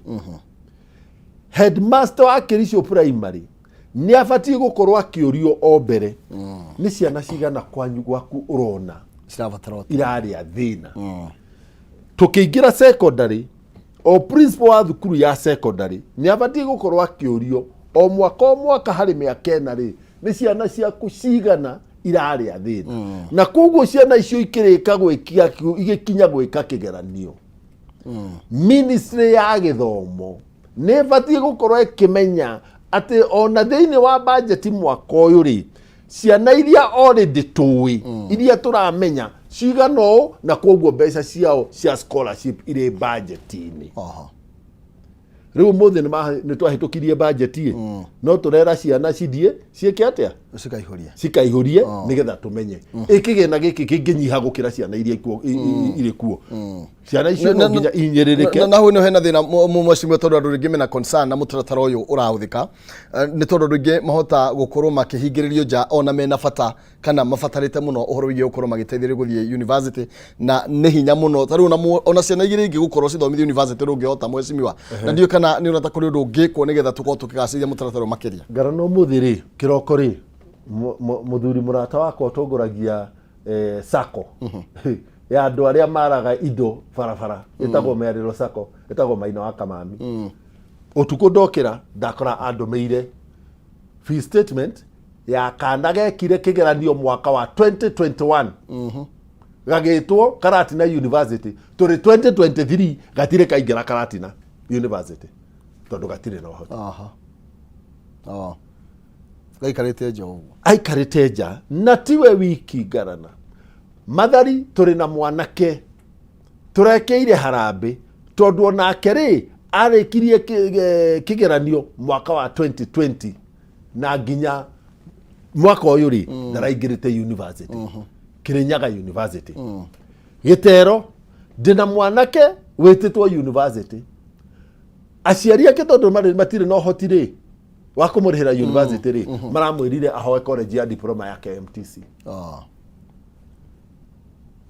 headmaster wa Kericho Primary nĩ abatiĩ gũkorwo akĩũrio o mbere, nĩ ciana cigana kwanyu gwaku ũrona
cirabatara ũteithio?
Irarĩa thĩna. Tũkĩingĩra secondary, o principal wa thukuru ya secondary nĩ abatiĩ gũkorwo akĩũrio o mwaka o mwaka harĩ mĩaka 4 rĩ, nĩ ciana ciaku cigana irarĩa thĩna? Na koguo ciana icio ikĩrĩka gwĩkia, igĩkinya gwĩka kĩgeranio, ministry ya gĩthomo nĩ ĩbatiĩ gũkorwo ĩkĩmenya atĩ ona thĩinĩ wa bajeti mwaka ũyũ rĩ, ciana iria already tũĩ, iria tũramenya cigana ũũ, na koguo mbeca ciao cia scholarship irĩ bajeti-inĩ. Rĩu ũmũthĩ nĩ twahĩtũkirie bajeti ĩ, no tũrera ciana cithiĩ ciĩke atĩa?
Cikaihũria.
Cikaihũrie nĩgetha tũmenye ĩ kĩgĩna gĩkĩ kĩngĩnyiha gũkĩra ciana iria irĩ kuo. Ciana icio no nginya ihinyĩrĩrĩke.
Na hau nĩho hena thĩna, mheshimiwa, tondũ andũ rĩngĩ mena concern na mũtaratara ũyũ ũrahũthĩka. Nĩ tondũ andũ aingĩ mahota gũkorwo makĩhingĩrĩrio nja ona mena bata kana mabatarĩte mũno ũhoro wĩgiĩ gũkorwo magĩteithĩrĩrio gũthiĩ university, na nĩ hinya mũno ta rĩu ona ciana igĩrĩ ingĩ gũkorwo cithomithio university ndũngĩhota, mheshimiwa. Na ndiũĩ kana nĩ ũrona ta kũrĩ ũndũ ũngĩkwo nĩgetha tũkorwo tũkĩgacĩrithia mũtaratara ũyũ makĩria.
Ngarana, ũmũthĩ rĩ, kĩroko rĩ, mũthuri mũrata wakwa ũtongoragia sacco ya andũ arĩa maraga indo barabara ĩtagwo Mĩarĩro Sacco, ĩtagwo Maina wa Kamami, ũtukũ ndokĩra ndakora andũmĩire fee statement ya kana gekire kĩgeranio mwaka wa 2021, gagĩtwo Karatina University. Tũrĩ 2023, gatirĩ kaingĩra Karatina University tondũ gatirĩ na ũhoti.
Aha. Oh. Gaikarĩte nja ũguo.
Aikarĩte nja, na tiwe wiki, ngarana. Mathari tũrĩ na mwanake tũrekeire harambĩ tondũ onake rĩ, arĩkirie kĩgeranio mwaka wa 2020 na nginya mwaka ũyũ rĩ, ndaraingĩrĩte university, Kirinyaga University. Gĩtero ndĩna mwanake wĩtĩtwo university, aciari ake tondũ matirĩ na ũhoti rĩ wa kũmũrĩhĩra university rĩ, maramwĩrire ahoe college ya diploma ya KMTC.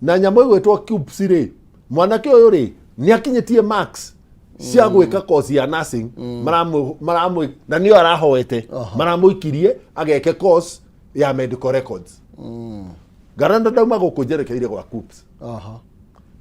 Na nyamũ ĩgwĩtwo KUCCPS rĩ, mwanake ũyũ rĩ, nĩ akinyĩtie marks cia gwĩka course ya nursing, maramũ na nĩyo arahoete, maramũikirie ageke course ya medical records. Ngaranda ndauma gũkũ njerekeire gwa KUCCPS.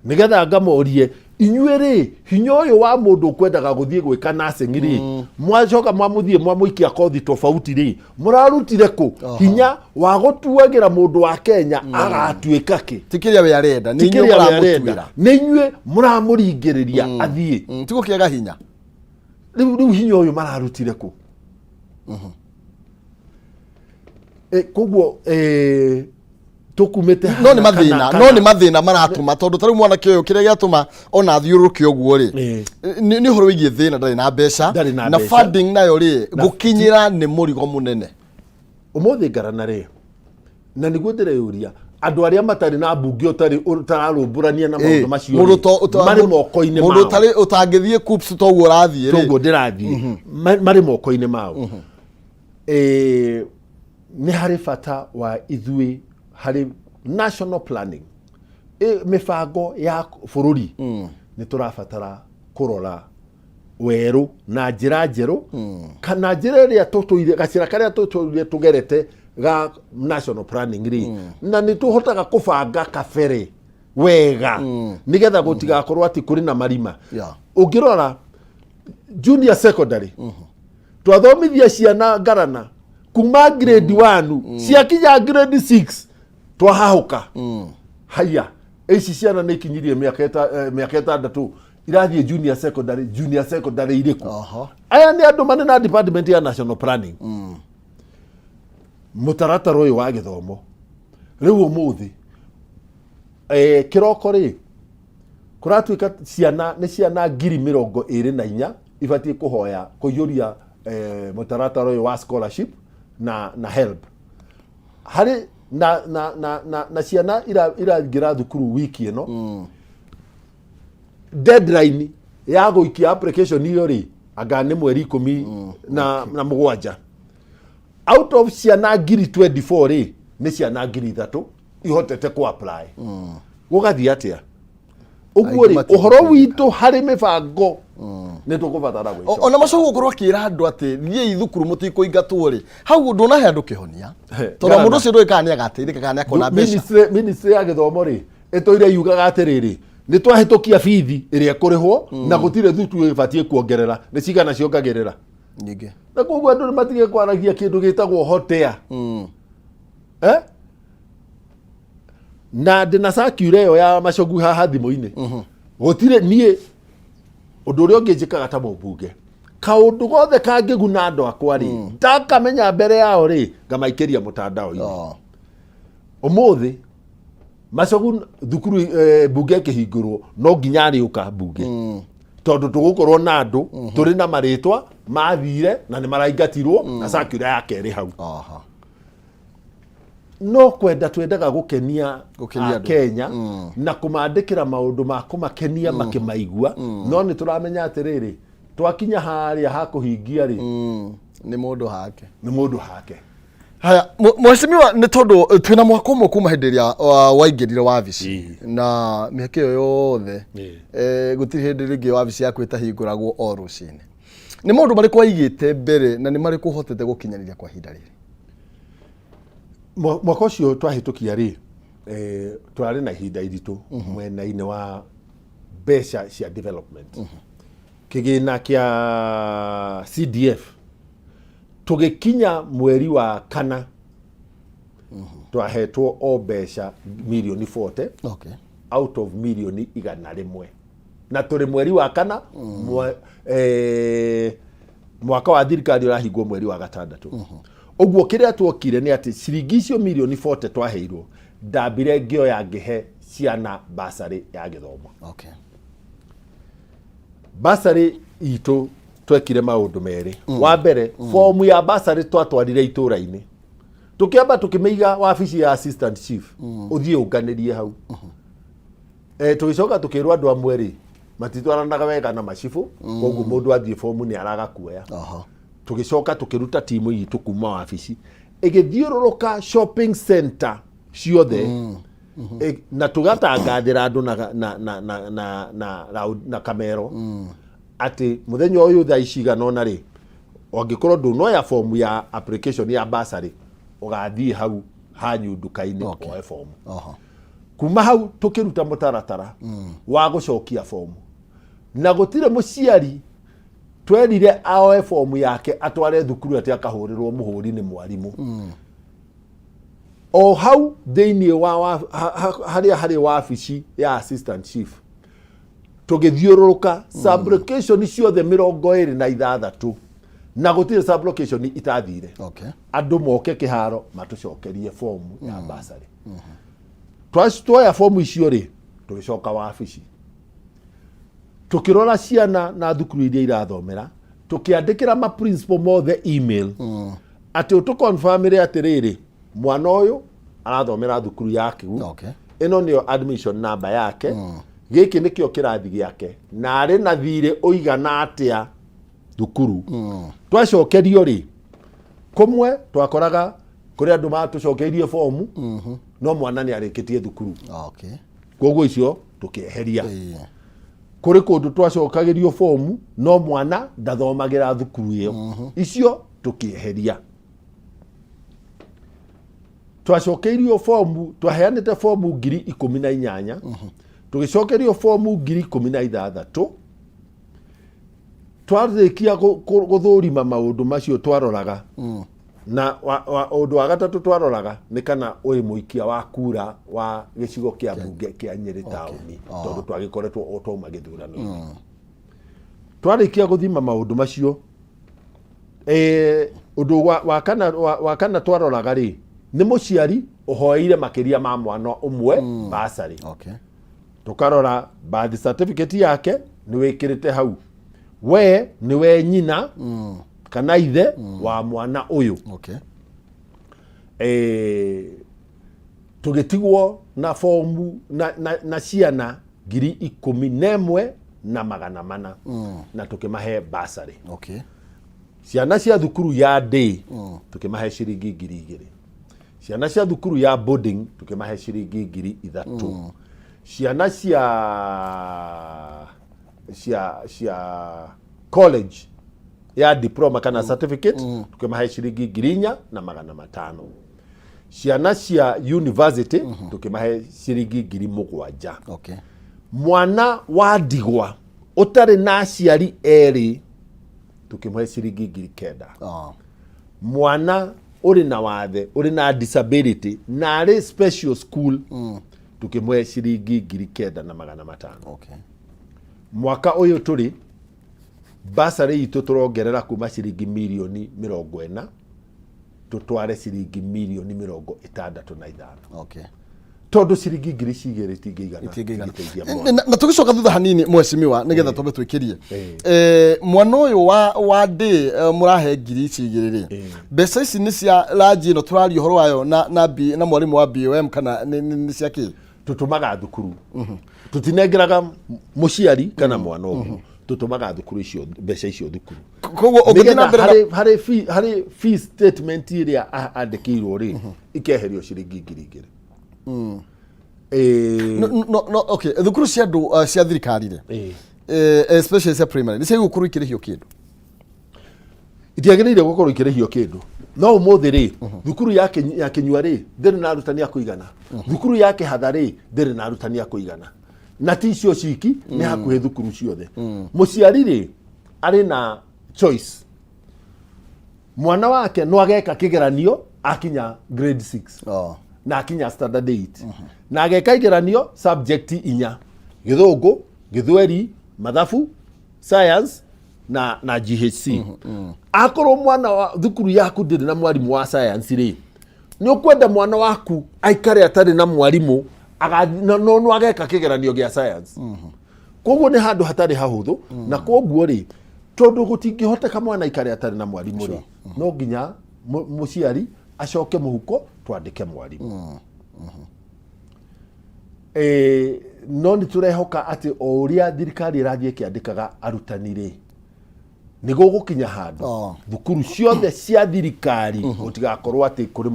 Nĩgetha ngamorie, inyuĩ rĩ, hinya ũyũ wa mũndũ ũkwendaga gũthiĩ gwĩka nursing rĩ, mwacoka mwamũthiĩ mwamũikia kothi tofauti rĩ, mũrarutire kũ hinya wa gũtuagĩra mũndũ wa Kenya agatuĩka kĩ?
Ti kĩrĩa we arenda, nĩ
Ti
inyuĩ
kĩrĩa we arenda,
mũramũtuĩra.
Nĩ inyuĩ mũramũringĩrĩria athiĩ.
Ti gũkĩaga hinya.
Rĩu hinya ũyũ mararutire kũ? Koguo tũkumĩte
No nĩ
haha
mathĩna, no nĩ mathĩna maratũma, tondũ ta rĩu mwanake ũyũ, kĩrĩa gĩatũma ona athiũrũrũke ũguo rĩ, nĩ ũhoro wĩgiĩ thĩna, ndarĩ na mbeca.
Ndarĩ na
na
mbeca.
Funding nayo rĩ, gũkinyĩra nĩ mũrigo mũnene.
Ũmũthĩ ngarana rĩ, na nĩguo ndĩreyũria, andũ arĩa matarĩ na mbunge ũtarĩ ũtararũmbũrania na maũndũ macio
Mũndũ
rĩ, marĩ moko-inĩ
mũndũ
mao.
ũtarĩ ũtangĩthiĩ KUCCPS toguo ũrathiĩ rĩ.
Toguo ndĩrathiĩ. Marĩ moko-inĩ mao. Nĩ harĩ bata wa ithuĩ harĩ national planning, mĩbango ya bũrũri, nĩ tũrabatara kũrora werũ na njĩra njerũ, kana njĩra ĩrĩa tũtũire, gacĩra karĩa tũtũire tũgerete ga national planning rĩ, na nĩ tũhotaga kũbanga kabere wega, nĩgetha gũtigakorwo atĩ kũrĩ na marima. Ũngĩrora junior secondary, twathomithia ciana ngarana kuma grade 1, ciakinya grade 6 twahahũka. Haya, ici ciana nĩ ikinyirie mĩaka 6, irathiĩ junior secondary. Junior secondary irĩkũ? Aya nĩ andũ marĩ na department ya national planning, mũtaratara ũyũ wa gĩthomo. Rĩu ũmũthĩ kĩroko rĩ, kũratuĩka ciana nĩ ciana 24,000 ibatiĩ kũhoya kũiyũria mũtaratara ũyũ wa scholarship na HELB, harĩ na ciana iraingĩra thukuru wiki ĩno. Deadline ya gũikia application iyo rĩ, anga nĩ mweri 17, out of ciana 24,000 rĩ, nĩ ciana 3,000 ihotete ku apply. Gũgathiĩ atĩa ũguo
Aingĩ
rĩ, ũhoro
matingĩteithĩka.
witũ harĩ mĩbango nĩ tũkũbatara gwĩcoka.
Ona macoka gũkorwo akĩra andũ atĩ thiĩi thukuru mũtikũingatwo rĩ, hau ndũnahe andũ kĩhonia, tondũ
Ngarana.
mũndũ ũcio ndũĩ kana nĩ agateithĩka kana nĩ akona mbeca.
Ministry ya gĩthomo rĩ, ĩtũire yugaga atĩrĩrĩ, nĩ twahĩtũkia bithi ĩrĩa ĩkũrĩhwo na gũtirĩ thukuru ĩbatiĩ kuongerera. Nĩ cigana ciongagĩrĩra?
Nyingĩ.
Na koguo andũ nĩ matige kwaragia kĩndũ gĩtagwo hotea. Eh? Na ndĩna circular ĩyo ya macogu haha thimũ-inĩ. Gũtirĩ niĩ ũndũ ũrĩa ũngĩ njĩkaga ta mũmbunge, kaũndũ gothe kangĩguna andũ akwa rĩ, ndakamenya mbere yao rĩ, ngamaikĩria mũtandao-inĩ. Ũmũthĩ macogu thukuru, mbunge ĩkĩhingũrwo, no nginya arĩũka mbunge, tondũ tũgũkorwo na andũ tũrĩ na marĩtwa mathire na nĩ maraingatirwo na circular ya kerĩ hau. No kwenda twendaga gũkenia
Gũkenia andũ.
Akenya na kũmandĩkĩra maũndũ ma kũmakenia makĩmaigua, no nĩ tũramenya atĩrĩrĩ, twakinya harĩa ha kũhingia rĩ,
Nĩ mũndũ hake.
Nĩ mũndũ hake.
Haya, mheshimiwa, nĩ tondũ twĩna mwaka ũmwe kuma hĩndĩ ĩrĩa waingĩrire wabici, na mĩaka ĩyo yothe gũtirĩ hĩndĩ rĩngĩ wabici yaku ĩtahingũragwo o rũcinĩ. Nĩ maũndũ marĩkũ waigĩte mbere na nĩ marĩkũ ũhotete gũkinyanĩria kwa ihinda rĩrĩ?
Mwaka ũcio twahĩtũkia rĩ, twarĩ na ihinda iritũ mwena-inĩ wa mbeca cia development. Kĩgĩna kĩa CDF, tũgĩkinya mweri wa kana twahetwo o mbeca mirioni 40 out of mirioni 100, na tũrĩ mweri wa kana, mwaka wa thirikari ũrahingwo mweri wa gatandatũ. Ũguo kĩrĩa tuokire nĩ atĩ ciringi icio mirioni 40 twaheirwo, ndambire ngĩoya ngĩhe ciana basarĩ ya gĩthomo. Basarĩ itũ twekire maũndũ merĩ. Wa mbere, fomu ya basarĩ twatwarire itũra-inĩ, tũkĩamba tũkĩmĩiga wabici ya assistant chief, ũthiĩ ũnganĩrie hau. Tũgĩcoka tũkĩrwo andũ amwe rĩ, matitwaranaga wega na macibũ, koguo mũndũ athiĩ fomu nĩ araga kuoya. Tũgĩcoka tũkĩruta timu itũ kuma wabici ĩgĩthiũrũrũka shopping center ciothe, na tũgatangathĩra andũ na kamero atĩ mũthenya ũyũ thaa ici igana ũna rĩ, angĩkorwo ndũnoya fomu ya application ya bursary, ũgathiĩ hau hanyu nduka-inĩ, woe fomu. Kuma hau tũkĩruta mũtaratara wa gũcokia bomu, na gũtirĩ mũciari twerire aoe bomu yake atware thukuru atĩ akahũrĩrwo mũhũri nĩ mwarimũ. O hau thĩinĩ wa, wa harĩa harĩ wabici ya assistant chief, tũgĩthiũrũrũka sublocation ciothe 26, na gũtirĩ sublocation itathire. Andũ moke kĩharo matũcokerie fomu ya basarĩ. Twoya fomu icio rĩ, tũgĩcoka wabici, tũkĩrora ciana na thukuru iria irathomera, tũkĩandĩkĩra ma principal mothe email atĩ ũtũconfirmĩre atĩrĩrĩ, mwana ũyũ arathomera thukuru ya Kĩgu, ĩno nĩyo admission number yake, gĩkĩ nĩkĩo kĩrathi gĩake, na arĩ na thirĩ ũigana atĩa thukuru. Twacokerio rĩ, kũmwe twakoraga kũrĩ andũ matũcokeirie fomu no mwana nĩ arĩkĩtie thukuru. Koguo icio tũkĩeheria. Kũrĩ kũndũ twacokagĩrio fomu no mwana ndathomagĩra thukuru ĩyo, icio tũkĩeheria. Twacokeirio fomu, twaheanĩte fomu 18,000, tũgĩcokerio fomu 16,000. Twarĩkia gũthũrima maũndũ macio twaroraga, na ũndũ wa gatatũ twaroraga nĩ kana ũrĩ mũikia wa kura wa gĩcigo kĩa mbunge kĩa Nyĩrĩ taũni, tondũ twagĩkoretwo o twauma gĩthurano-inĩ. Twarĩkia gũthima maũndũ macio, ũndũ wa kana twaroraga rĩ, nĩ mũciari ũhoeire makĩria ma mwana ũmwe basarĩ. Tũkarora birth certificate yake, nĩ wĩkĩrĩte hau we nĩwe nyina kana ithe wa mwana ũyũ. Tũgĩtigwo na fomu na ciana 11,400, na tũkĩmahe basarĩ. Ciana cia thukuru ya day tũkĩmahe ciringi 2,000, ciana cia thukuru ya boarding tũkĩmahe ciringi 3,000, ciana cia college ya diploma kana certificate tũkĩmahe ciringi 4,500, ciana cia university tũkĩmahe ciringi 7,000. Mwana wa ndigwa ũtarĩ na aciari erĩ tũkĩmũhe ciringi 9,000. Mwana ũrĩ na wathe, ũrĩ na disability na arĩ special school, tũkĩmũhe ciringi 9,500. Mwaka ũyũ tũrĩ basarĩ itũ tũrongerera kuma ciringi mirioni 40 tũtware ciringi mirioni 65. Tondũ ciringi 2,000 itingĩigana.
Itingĩigana.
Itingĩteithia mwana.
Na tũgĩcoka thutha hanini, mheshimiwa, nĩgetha twambe twĩkĩrie. Mwana ũyũ wa ndĩ mũrahe ngiri ici igĩrĩ rĩ, mbeca ici nĩ cia ranji ĩno tũraria ũhoro wayo na mwarimũ wa BOM, kana nĩ cia kĩ?
Tũtũmaga thukuru, tũtinengeraga mũciari kana mwana ũguo, tũtũmaga thukuru icio mbeca icio thukuru.
Koguo ũngĩthiĩ na
Nĩgetha
mbere
harĩ fee statement ĩrĩa andĩkĩirwo rĩ, ikeherio ciringi 2,000.
No, okay, thukuru cia andũ cia thirikari rĩ, especially cia primary, nĩ ciagĩrĩirwo gũkorwo ikĩrĩhio kĩndũ?
Itiagĩrĩire gũkorwo ikĩrĩhio kĩndũ, no ũmũthĩ rĩ, thukuru ya Kĩnyua rĩ, ndĩrĩ na arutani a kũigana, thukuru ya Kĩhatha rĩ, ndĩrĩ na arutani a kũigana, na ti icio ciki, nĩ hakuhĩ thukuru ciothe. Mũciari rĩ, arĩ na choice, mwana wake no ageka kĩgeranio akinya grade 6 na akinya standard 8, na ageka igeranio subject inya: Gĩthũngũ, Gĩthweri, Mathabu, science na GHC. Akorwo mwana wa thukuru yaku ndĩrĩ na mwarimũ wa science rĩ, nĩ ũkwenda mwana waku aikare atarĩ na mwarimũ no ageka kĩgeranio gĩa science? Koguo nĩ handũ hatarĩ hahũthũ, na koguo rĩ, tondũ gũtingĩhoteka mwana aikare atarĩ na mwarimũ rĩ, no nginya mũciari acoke mũhuko twandĩke mwarimũ. No nĩ tũrehoka atĩ o ũrĩa thirikari ĩrathiĩ ĩkĩandĩkaga arutani rĩ, nĩ gũgũkinya handũ thukuru ciothe cia thirikari gũtigakorwo atĩ kũrĩ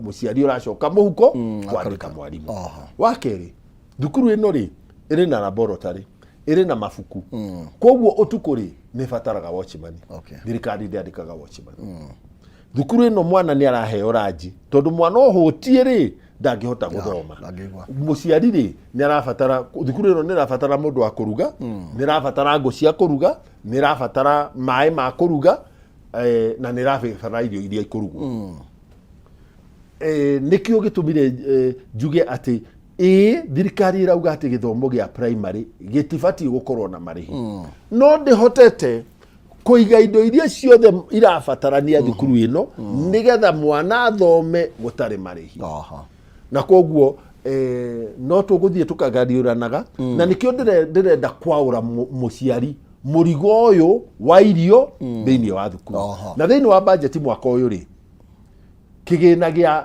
mũciari ũracoka mũhuko kwandĩka mwarimũ. Wa kerĩ, thukuru ĩno rĩ, ĩrĩ na laboratory, ĩrĩ na mabuku, koguo ũtukũ rĩ, nĩ ĩbataraga watchman. Thirikari ndĩandĩkaga watchman. Thukuru ĩno mwana nĩ araheo ranji, tondũ mwana ũhũtiĩ rĩ, Ndangĩhota gũthoma.
Ndangĩigua.
Mũciari rĩ, nĩ arabatara thukuru ĩno, nĩ ĩrabatara mũndũ wa kũruga, nĩ ĩrabatara ngũ cia kũruga, nĩ ĩrabatara maĩ ma kũruga, na nĩ ĩrabatara irio iria ikũrugwo. Nĩkĩo gĩtũmire njuge atĩ ĩĩ, thirikari ĩrauga atĩ gĩthomo gĩa primary gĩtibatiĩ gũkorwo na marĩhi, no ndĩhotete kũiga indo iria ciothe irabatarania thukuru ĩno nĩgetha mwana athome gũtarĩ marĩhi. Na koguo no tũgũthiĩ tũkagariũranaga, na nĩkĩo ndĩrenda kwaũra mũciari mũrigo ũyũ wa irio thĩinĩ wa thukuru. Na thĩinĩ wa bajeti mwaka ũyũ rĩ, kĩgĩna gĩa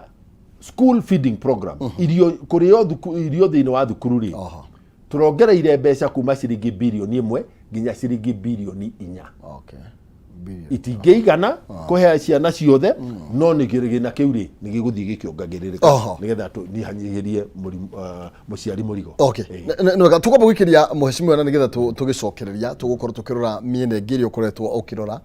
school feeding program, irio kũrĩo irio thĩinĩ wa thukuru rĩ, tũrongereire mbeca kuma ciringi birioni 1 nginya ciringi birioni 4.
Billion.
Itingĩigana kũhe ciana ciothe, no nĩ kĩgĩna kĩu rĩ, nĩ gĩgũthiĩ gĩkĩongagĩrĩrĩka nĩgetha tũnyihanyihĩrie mũciari mũrigo.
Nĩ wega tũkwamba gũikĩria mũhecimiwa, na nĩgetha tũgĩcokereria tũgũkorwo tũkĩrora mĩena ĩngĩ ĩrĩa ũkoretwo ũkĩrora,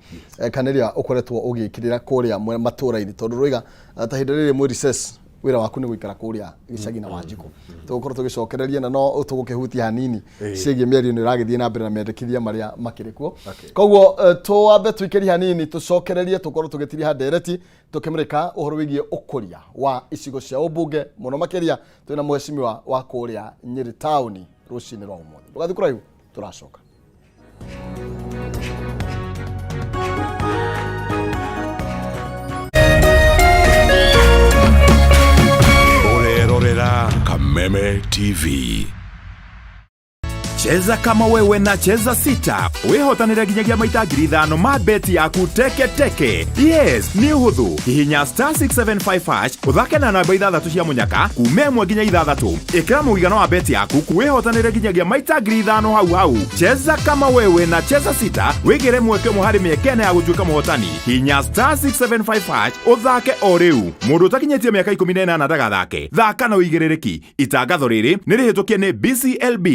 kana ĩrĩa ũkoretwo ũgĩkĩrĩra kũrĩa matũũra-inĩ, tondũ rũiga ta ihinda rĩrĩ mwĩ recess, wĩra waku nĩ gũikara kũrĩa gĩcagi na Wanjikũ. Tũgũkorwo tũgĩcokereria na no tũgũkĩhutia hanini ciĩgiĩ mĩario nĩ ĩragĩthiĩ na mbere na mendekithia marĩa makĩrĩ kuo. Koguo tũambe tũikĩrie hanini, tũcokererie, tũkorwo tũgĩtiriha ndereti tũkĩmũrĩka ũhoro wĩgiĩ ũkũria wa icigo cia ũmbunge, mũno makĩria twĩna mũhecimiwa wa kũrĩa Nyĩrĩ taũni rũcinĩ rwa ũmũthĩ. Ndũgathiĩ kũraihu, tũracoka.
Ũrerorera Kameme TV. Cheza kama wewe na Cheza Sita wĩhotanĩre nginyagia maita 5,000 ma beti yaku teke teke. Yes, nĩ ũhũthũ. Hihinya star 675 hash, ũthake na namba ithathatũ cia mũnyaka kuma 1 nginya 6. Ĩkĩra mũigana wa beti yaku, wĩhotanĩre nginyagia maita 5,000 hau hau. Cheza kama wewe na Cheza Sita, wĩgĩre mweke ũmwe harĩ mĩeke 4 ya gũtuĩka mũhotani. Hihinya star 675 hash ũthake o rĩu. Mũndũ ũtakinyĩtie mĩaka 18 ndagathake. Thaka na ũigĩrĩrĩki. Itangatho rĩrĩ nĩ rĩhĩtũkie nĩ BCLB.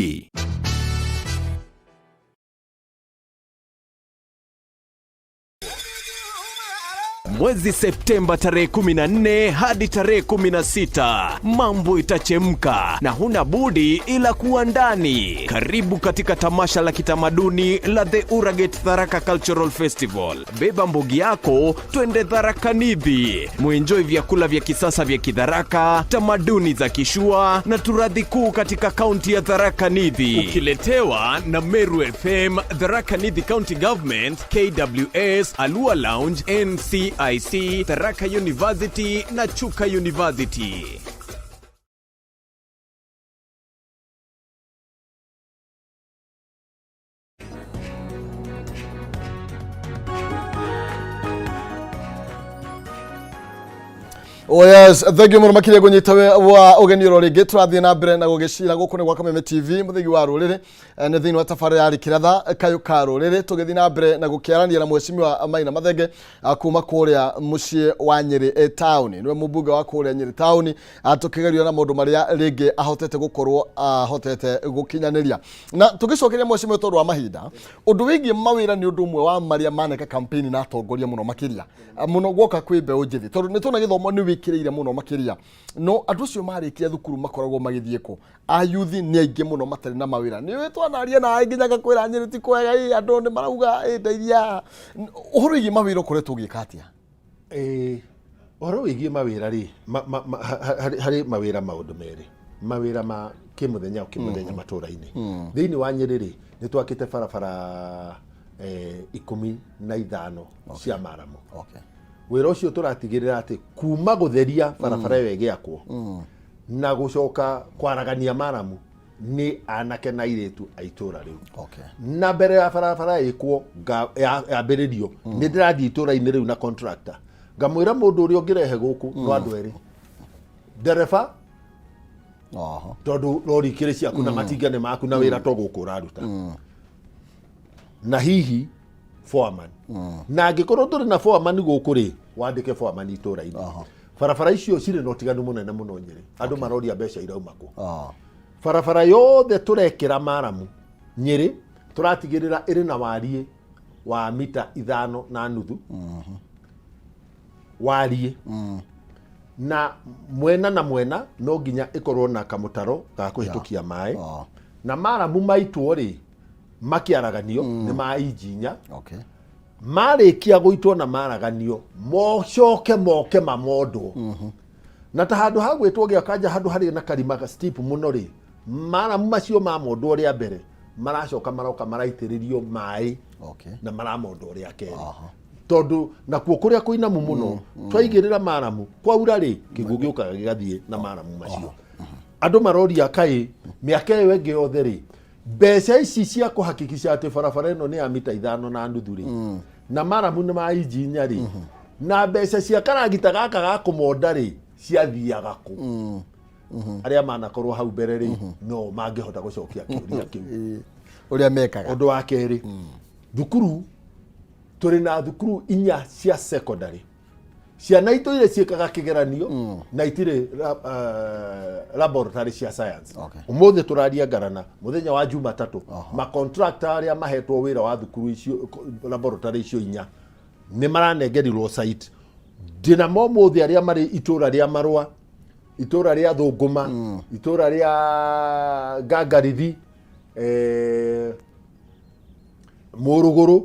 Mwezi Septemba tarehe 14 hadi tarehe 16, mambo itachemka na huna budi ila kuwa ndani. Karibu katika tamasha la kitamaduni la The Uraget Tharaka Cultural Festival. Beba mbogi yako, twende Tharaka Nithi. Muenjoy vyakula vya kisasa vya Kidharaka, tamaduni za Kishua na turathi kuu katika kaunti ya Tharaka Nithi. Ukiletewa na Meru FM, Tharaka Nithi County Government, KWS, Alua Lounge, NCIC, Tharaka University na Chuka University.
Oh yes, thank you mũno makĩria ngũnyita wa ũgeni oro rĩngĩ. Tũrathiĩ na mbere na gũgĩcira gũkũ nĩ gwa Kameme TV, mũthigi wa rũrĩrĩ. Nĩ thĩinĩ wa tabarĩra ya Rĩkĩratha kayũ ka rũrĩrĩ, tũgĩthiĩ na mbere na gũkĩaranĩria na mheshimiwa Maina Mathenge kuma kũrĩa mũciĩ wa Nyĩrĩ taũni, nĩwe mũmbunge wa kũrĩa Nyĩrĩ taũni, tũkĩgerio na maũndũ marĩa rĩngĩ ahotete gũkorwo ahotete gũkinyanĩria. Na tũgĩcokeria mheshimiwa, tondũ wa mahinda, ũndũ wĩgiĩ mawĩra nĩ ũndũ ũmwe wa marĩa maneka campaign na atongoria mũno makĩria, mũno guoka kwĩ mbeũ njĩthĩ, tondũ nĩ tuona gĩthomo nĩ wĩkĩrĩire mũno makĩria, no andũ acio marĩkia thukuru makoragwo magĩthiĩ kũ? Ayuthi nĩ aingĩ mũno matarĩ na mawĩra. Nĩ ũĩ twanaria na nginya ngakwĩra Nyĩrĩ ti kwega, ĩ andũ nĩ marauga ĩ ndeithia. Ũhoro wĩgiĩ mawĩra ũkoretwo ũgĩka atĩa?
Ũhoro wĩgiĩ mawĩra rĩ, harĩ mawĩra maũndũ merĩ, mawĩra ma kĩmũthenya o kĩmũthenya matũũra-inĩ. Thĩinĩ wa Nyĩrĩ rĩ, nĩ twakĩte barabara 15 cia maramu. Wĩra ũcio tũratigĩrĩra atĩ kuma gũtheria barabara ĩyo ĩgĩakwo na gũcoka kwaragania maramu nĩ anake na airĩtu a itũra rĩu. Na mbere ya barabara ĩkwo yambĩrĩrio, nĩ ndĩrathiĩ itũra-inĩ rĩu na contractor, ngamwĩra mũndũ ũrĩa ũngĩrehe gũkũ no andũ erĩ, ndereba, tondũ rori ikĩrĩ ciaku na matinga nĩ maku na wĩra to gũkũ ũraruta, na hihi foreman. Na angĩkorwo tũrĩ na foreman gũkũ rĩ, wandĩke foreman itũra-inĩ. Barabara icio cirĩ na ũtiganu mũnene mũno Nyĩrĩ. Andũ maroria mbeca irauma kũ. Barabara yothe tũrekĩra maramu Nyĩrĩ, tũratigĩrĩra ĩrĩ na wariĩ wa mita 5.5 wariĩ. Na mwena na mwena no nginya ĩkorwo na kamũtaro ga kũhĩtũkia maĩ. Na maramu maitwo rĩ, makĩaraganio nĩ ma inji inya. Marĩkia gũitwo na maraganio, mocoke moke mamondwo. Na ta handũ ha gwĩtwo gĩakanja, handũ harĩ na karima ga steep mũno rĩ, maramu macio mamondwo rĩa mbere, maracoka maroka maraitĩrĩrio maĩ na maramondwo rĩa kerĩ. Tondũ nakuo kũrĩa kũinamu mũno, twaigĩrĩra maramu, kwaura rĩ, kĩguũ gĩũkaga gĩgathiĩ na maramu macio. Andũ maroria kaĩ mĩaka ĩyo ĩngĩ yothe rĩ, mbeca ici cia kũhakikisha atĩ barabara ĩno nĩ ya mita 5.5 rĩ, na maramu nĩ ma inji 4 rĩ, na mbeca cia karagita gaka ga kũmonda rĩ, ciathiaga kũ? Arĩa manakorwo hau mbere rĩ, no mangĩhota gũcokia kĩũria kĩu.
Ũrĩa mekaga.
Ũndũ wa kerĩ, thukuru, tũrĩ na thukuru inya cia secondary. Ciana itũire ciĩkaga kĩgeranio na itirĩ laboratory cia science. Ũmũthĩ tũraria ngarana mũthenya wa Jumatatũ, macontractor arĩa mahetwo wĩra wa thukuru icio, laboratory icio inya, nĩ maranengerirwo site. Ndĩnamo ũmũthĩ arĩa marĩ itũra rĩa Marũa, itũra rĩa Thũngũma, itũra rĩa Ngangarithi, Mũrũgũrũ,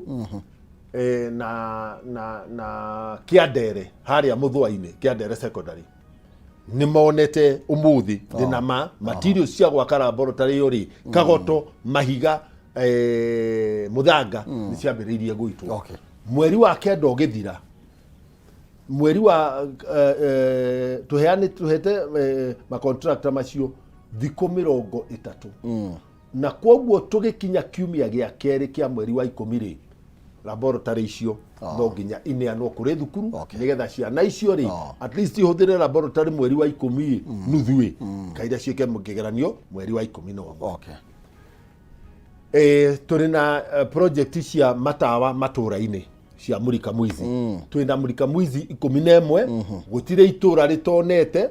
na Kĩandere harĩa Mũthũa-inĩ, Kĩandere Secondary, nĩ monete ũmũthĩ ndĩna ma materials cia gwaka laboratory ĩyo rĩ, kagoto, mahiga, mũthanga, nĩ ciambĩrĩirie gũitwo. Mweri wa kenda ũgĩthira, mweri wa tũheane, tũhete macontractor macio thikũ 30, na kwoguo tũgĩkinya kiumia gĩa kerĩ kĩa mweri wa 10 rĩ, laboratory icio no nginya ineanwo kũrĩ thukuru, nĩgetha ciana icio rĩ, at least ihũthĩre laboratory mweri wa 10 nuthu ĩ, kaira ciĩke kĩgeranio mweri wa 11. Tũrĩ na project cia matawa matũra-inĩ cia Mulika Mwizi. Twĩ na Mulika Mwizi 11, gũtirĩ itũra rĩtonete.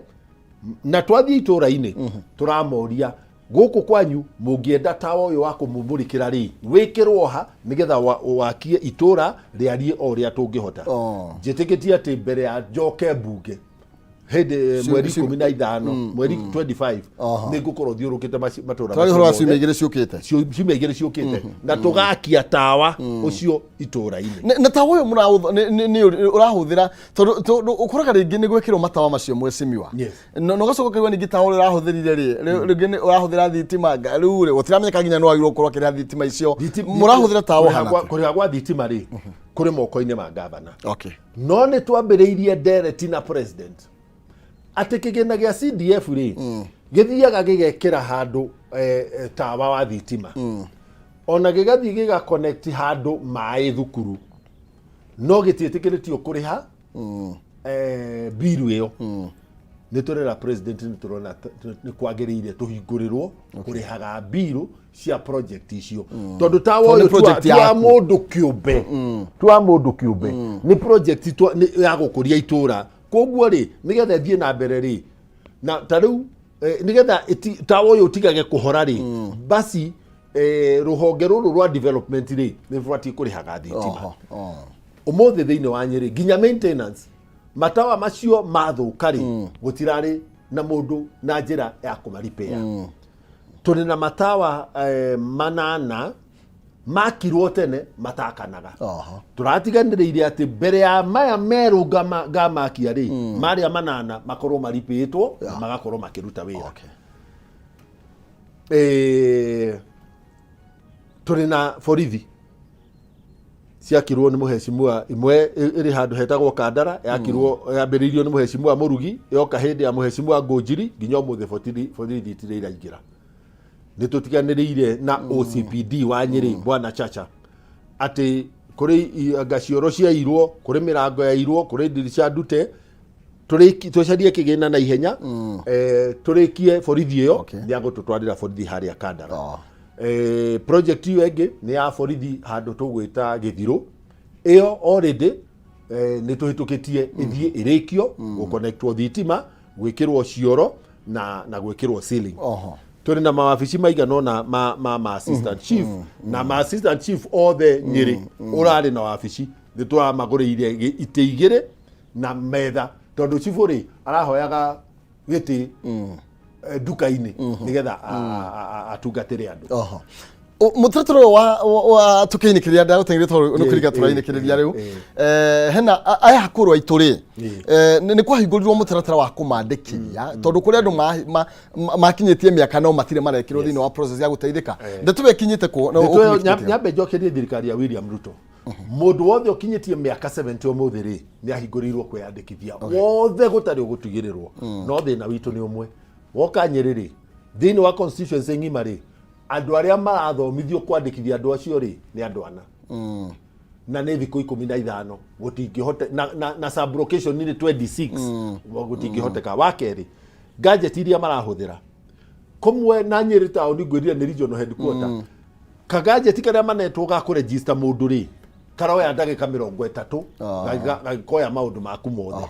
Na twathiĩ itũra-inĩ, tũramoria, gũkũ kwanyu mũngĩenda tawa ũyũ wa kũmũmũrĩkĩra rĩ, wĩkĩrwo ha, nĩgetha wakie itũra rĩarie o ũrĩa tũngĩhota. Njĩtĩkĩtie atĩ mbere ya njoke mbunge hĩndĩ mweri 15, mweri 25, nĩ ngũkorwo thiũrũkĩte matũra
Tũraria ũhoro wa
macio
ciumia
mothe.
2 ciũkĩte.
Ciumia 2 ciũkĩte, na tũgakia tawa ũcio itũra-inĩ.
Na tawa ũyũ nĩ ũrahũthĩra, tondũ ũkoraga rĩngĩ nĩ gwĩkĩrwo matawa macio, mwecimiwa, na ũgacoka ũkaigua ningĩ tawa ũrĩa ũrahũthĩrire rĩ, rĩngĩ nĩ ũrahũthĩra thitima. Rĩu rĩ, gũtiramenyeka nginya nĩ wagĩrĩirwo gũkorwo akĩrĩha thitima icio. Mũrahũthĩra tawa ũhana atĩa?
Kũrĩha gwa thitima rĩ, kũrĩ moko-inĩ ma gavana. No nĩ twambĩrĩirie ndereti na president atĩ kĩgĩna gĩa CDF rĩ, gĩthiaga gĩgekĩra handũ tawa wa thitima, ona gĩgathiĩ gĩgaconnect handũ maĩ thukuru, no gĩtiĩtĩkĩrĩtio kũrĩha biru ĩyo. Nĩ tũrera president nĩ tũrona nĩ kwagĩrĩire tũhingũrĩrwo kũrĩhaga biru cia project icio, tondũ tawa
Tondũ nĩ
ũyũ
project
ti wa
yaku.
mũndũ kĩũmbe, ti wa mũndũ kĩũmbe, nĩ project ya gũkũria itũra. Koguo rĩ, nĩgetha ĩthiĩ na mbere rĩ, na ta rĩu nĩgetha tawa ũyũ ũtigage kũhora rĩ, basi rũhonge rũrũ rwa development rĩ, nĩ rũbatiĩ kũrĩhaga thitima.
Oho, oh.
Ũmũthĩ thĩinĩ wa Nyĩrĩ, nginya maintenance, matawa macio mathũka rĩ, gũtirarĩ na mũndũ na njĩra ya kũmaripea. Tũrĩ na matawa 8 makirwo tene matakanaga. Tũratiganĩrĩire atĩ mbere ya maya merũ ngamakia rĩ, marĩa 8 makorwo maripĩtwo na magakorwo makĩruta wĩra. Tũrĩ na borithi ciakirwo nĩ mũhecimua, imwe ĩrĩ handũ hetagwo Kandara, yakirwo, yambĩrĩirio nĩ mũhecimua Mũrugi, yoka hĩndĩ ya mũhecimua Ngũnjiri, nginya ũmũthĩ borithi itirĩ iraingĩra. Nĩ tũtiganĩrĩire na OCPD wa Nyĩrĩ, Bwana Chacha, atĩ kũrĩ anga cioro ciairwo, kũrĩ mĩrango yairwo, kũrĩ ndirica ndute. Tũcarie kĩgĩna na ihenya, tũrĩkie borithi ĩyo. Nĩ agũtũtwarĩra borithi harĩa Kandara. Project ĩyo ĩngĩ nĩ ya borithi handũ tũgwĩta Gĩthirũ. Ĩyo already nĩ tũhĩtũkĩtie ĩthiĩ ĩrĩkio gũconnectwo thitima, gwĩkĩrwo cioro na gwĩkĩrwo ceiling. Tũrĩ na mawabici maigana ũna ma assistant chief, na ma assistant chief othe Nyĩrĩ ũrarĩ na wabici, nĩ tũramagũrĩire itĩ 2 na metha. Tondũ cibũ rĩ, arahoyaga gĩtĩ nduka-inĩ nĩgetha atungatĩre andũ.
Oho. Mũtaratara ũyũ wa tũkĩinĩkĩrĩria, ndagũteng'eria tondũ nĩ kũringa tũrainĩkĩrĩria rĩu. Hena aya akũrũ aitũ rĩ, nĩ kwahingũrirwo mũtaratara wa kũmandĩkithia, tondũ kũrĩ andũ makinyĩtie mĩaka no matirĩ marekĩrwo thĩinĩ wa process ya gũteithĩka. Ndeto ĩyo ĩkinyĩte kũ? Na
Ndeto ĩyo
ũkinyĩtie atĩa?
Nyambe njokerie thirikari ya William Ruto. Mũndũ wothe ũkinyĩtie mĩaka 70 ũmũthĩ rĩ, nĩ ahingũrĩirwo kwĩyandĩkithia wothe, gũtarĩ ũgũtigĩrĩrwo. No thĩna witũ nĩ ũmwe. Woka Nyĩrĩ rĩ, thĩinĩ wa constituency ng'ima rĩ, andũ arĩa marathomithio kwandĩkithia andũ acio rĩ, nĩ andũ ana, na nĩ thikũ 15, gũtingĩhote na sub location nĩ 26, gũtingĩhoteka. Wa kerĩ, gadget iria marahũthĩra kũmwe na Nyĩrĩ taũni, ngwĩrire nĩ regional headquarter, kagadget karĩa manetwo ga kũregister mũndũ rĩ, karoya ndagĩka 30 gagĩkoya maũndũ maku mothe.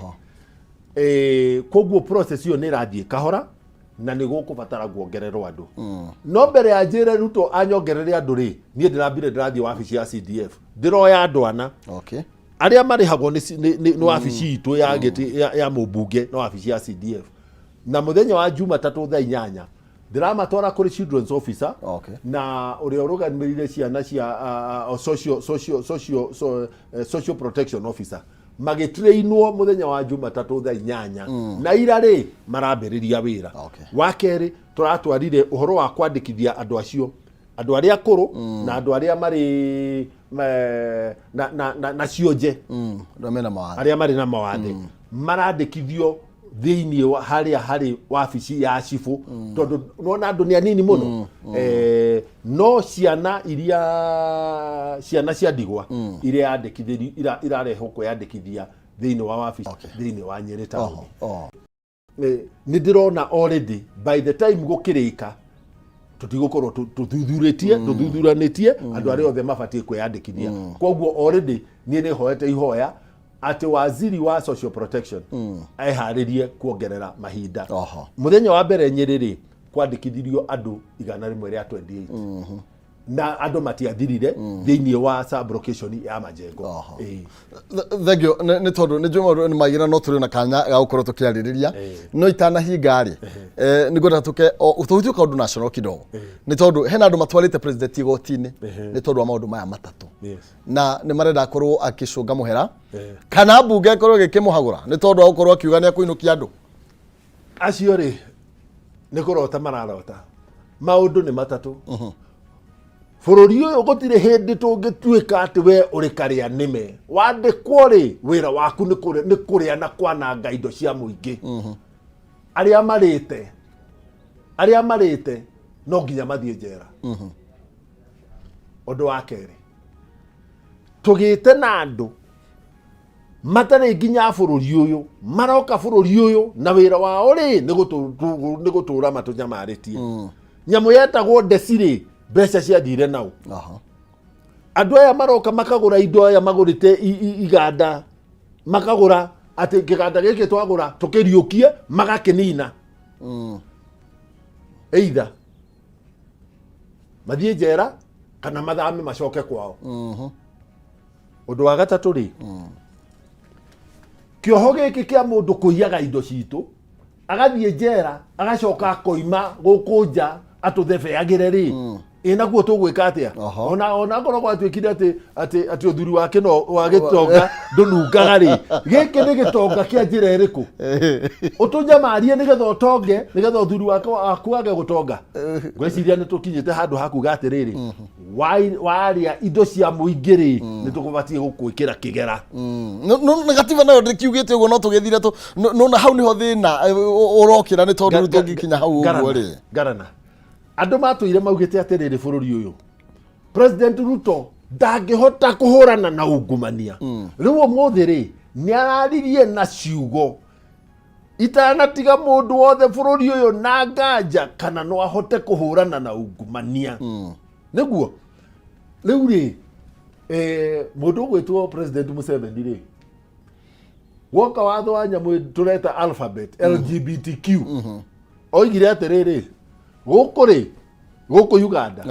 Koguo process ĩyo nĩ ĩrathiĩ kahora na nĩ gũkũbatara kuongererwo andũ. No mbere ya njĩre Ruto anyongerere andũ rĩ, niĩ ndĩrambire ndĩrathiĩ wabici ya CDF, ndĩroya andũ ana arĩa marĩhagwo nĩ wabici itũ ya gĩtĩ ya mũmbunge na wabici ya CDF, na mũthenya wa Jumatatũ thaa 8 ndĩramatwara kũrĩ children's officer na ũrĩa ũrũgamĩrĩire ciana cia social protection officer, magĩtrainwo mũthenya wa Jumatatũ thaa 8, na ira rĩ marambĩrĩria wĩra. Wa kerĩ, tũratwarire ũhoro wa kwandĩkithia andũ acio, andũ arĩa akũrũ na andũ arĩa marĩ na cionje,
Arĩa mena mawathe.
Arĩa marĩ na mawathe marandĩkithio thĩinĩ wa harĩa harĩ wabici ya cibũ, tondũ nona andũ nĩ anini mũno. No ciana iria, ciana cia ndigwa iria yandĩkithĩrio, irarehwo kwĩyandĩkithia thĩinĩ wa wabici thĩinĩ wa Nyĩrĩ taũni. Nĩ ndĩrona already by the time gũkĩrĩka tũtigũkorwo tũthuthurĩtie, tũthuthuranĩtie andũ arĩa othe mabatiĩ kwĩyandĩkithia. Koguo already niĩ nĩ hoete ihoya atĩ waziri wa social protection eharĩrie kuongerera mahinda. Mũthenya wa mbere Nyĩrĩ rĩ, kwandĩkithirio andũ 128 na andũ matiathirire thĩinĩ wa sub location ya Majengo.
Thengio nĩ tondũ nĩ njũĩ maũndũ nĩ maigana no tũrĩ na kanya ga gũkorwo tũkĩarĩrĩria, no itanahinga rĩ, nĩ ngwenda tũke tũhutie kaũndũ national kidogo, nĩ tondũ hena andũ matwarĩte president igoti-inĩ nĩ tondũ wa maũndũ maya matatũ, na nĩ marenda akorwo akĩcũnga mũhera kana mbunge ĩkorwo ĩgĩkĩmũhagũra nĩ tondũ wa gũkorwo akiuga nĩ akũinũkia andũ.
Acio rĩ, nĩ kũrota mararota. Maũndũ nĩ matatũ. Bũrũri ũyũ gũtirĩ hĩndĩ tũngĩtuĩka atĩ we ũrĩ karĩa nĩme wandĩkwo rĩ, wĩra waku nĩ kũrĩa na kwananga indo cia mũingĩ. Arĩa marĩte no nginya mathiĩ njera. Ũndũ wa kerĩ, tũgĩte na andũ matarĩ nginya a bũrũri ũyũ maroka bũrũri ũyũ na wĩra wao rĩ nĩ gũtũra matũnyamarĩtie. Nyamũ yetagwo ndeci rĩ, mbeca ciathire nau. Andũ aya maroka makagũra indo, aya magũrĩte iganda, makagũra atĩ kĩganda gĩkĩ twagũra tũkĩriũkie, magakĩnina. Either mathiĩ njera kana mathame macoke kwao. Ũndũ wa gatatũ rĩ, kĩoho gĩkĩ kĩa mũndũ kũiyaga indo citũ, agathiĩ njera, agacoka akoima gũkũ nja atũthebeagĩre rĩ, ĩ naguo tũgwĩka atĩa? Ona ngorwo gwatuĩkire atĩ ũthuri wa kĩno wa gĩtonga ndũnungaga rĩ, gĩkĩ nĩ gĩtonga kĩa njĩra ĩrĩkũ? Ũtũnyamarie nĩgetha ũtonge, nĩgetha ũthuri waku wage gũtonga. Ngwĩciria nĩ tũkinyĩte handũ ha kuga atĩrĩrĩ, warĩa indo cia mũingĩ rĩ, nĩ tũkũbatiĩ gũkwĩkĩra kĩgera.
No gatiba nayo ndĩkiugĩte ũguo, no tũgĩthire tũ no na hau nĩho thĩna ũrokĩra, nĩ tondũ rĩu tũngĩkinya hau ũguo rĩ.
Ngarana andũ matũire maugĩte atĩrĩrĩ, bũrũri ũyũ President Ruto ndangĩhota kũhũrana na ungumania. Rĩu ũmũthĩ rĩ, nĩ araririe na ciugo itanatiga mũndũ wothe bũrũri ũyũ na nganja kana no ahote kũhũrana na ungumania. Nĩguo rĩu rĩ, mũndũ ũgwĩtwo President Museveni rĩ, woka watho wa nyamũ tũreta alphabet LGBTQ, oigire atĩrĩrĩ, gũkũ rĩ, gũkũ Uganda.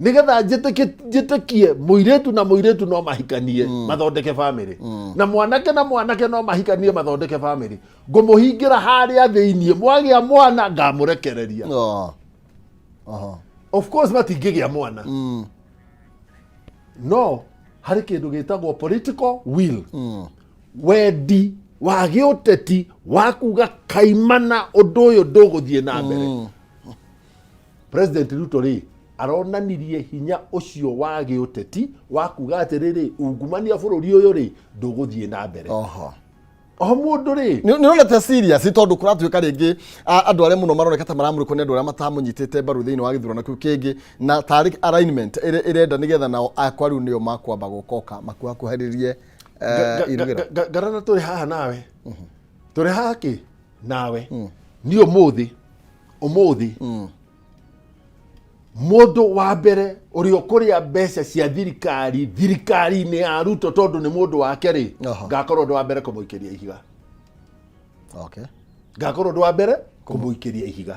Nĩgetha njĩtĩkie mũirĩtu na mũirĩtu no mahikanie mathondeke bamĩrĩ, na mwanake na mwanake no mahikanie mathondeke bamĩrĩ, ngũmũhingĩra harĩa thĩiniĩ, mwagĩa mwana ngamũrekereria.
Oh. Aha.
Of course matingĩgĩa mwana, no harĩ kĩndũ gĩtagwo political will, wendi wa gĩũteti wa kuga kaimana ũndũ ũyũ ndũgũthiĩ na mbere. President Ruto rĩ, aronanirie hinya ũcio wa gĩũteti wa kuga atĩrĩrĩ, ungumania bũrũri ũyũ rĩ, ndũgũthiĩ na mbere. O mũndũ rĩ,
Nĩ nĩ serious tondũ kũratuĩka rĩngĩ andũ arĩa mũno maroneka ta maramũrĩkwo nĩ andũ arĩa matamũnyitĩte mbaru thĩinĩ wa gĩthurano kĩu kĩngĩ, na tarĩ alignment ĩrenda nĩgetha nao akwa rĩu nĩo makwamba gũkoka makuhakuhĩrĩrie irugĩro.
Ngarana tũrĩ haha nawe, tũrĩ haha kĩ nawe, niĩ ũmũthĩ mũndũ wa mbere ũrĩa ũkũrĩa mbeca cia thirikari thirikari-inĩ ya Ruto tondũ nĩ mũndũ wake rĩ, ngakorwo ndĩ wa mbere kũmũikĩria ihiga. Ngakorwo ndĩ wa mbere kũmũikĩria ihiga.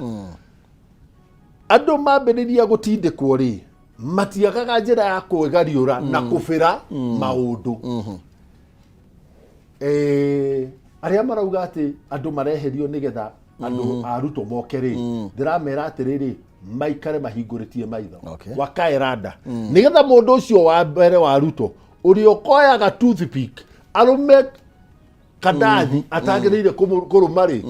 Andũ mambĩrĩria gũtindĩkwo rĩ, matiagaga njĩra ya kwĩgariũra na kũbĩra maũndũ. Arĩa marauga atĩ andũ mareherio nĩgetha andũ a Ruto moke rĩ, ndĩramera atĩrĩrĩ, maikare mahingũrĩtie maitho, wakae randa, nĩgetha mũndũ ũcio wa mbere wa Ruto ũrĩa ũkoyaga toothpick arũme kandathi atagĩrĩire kũrũma rĩ,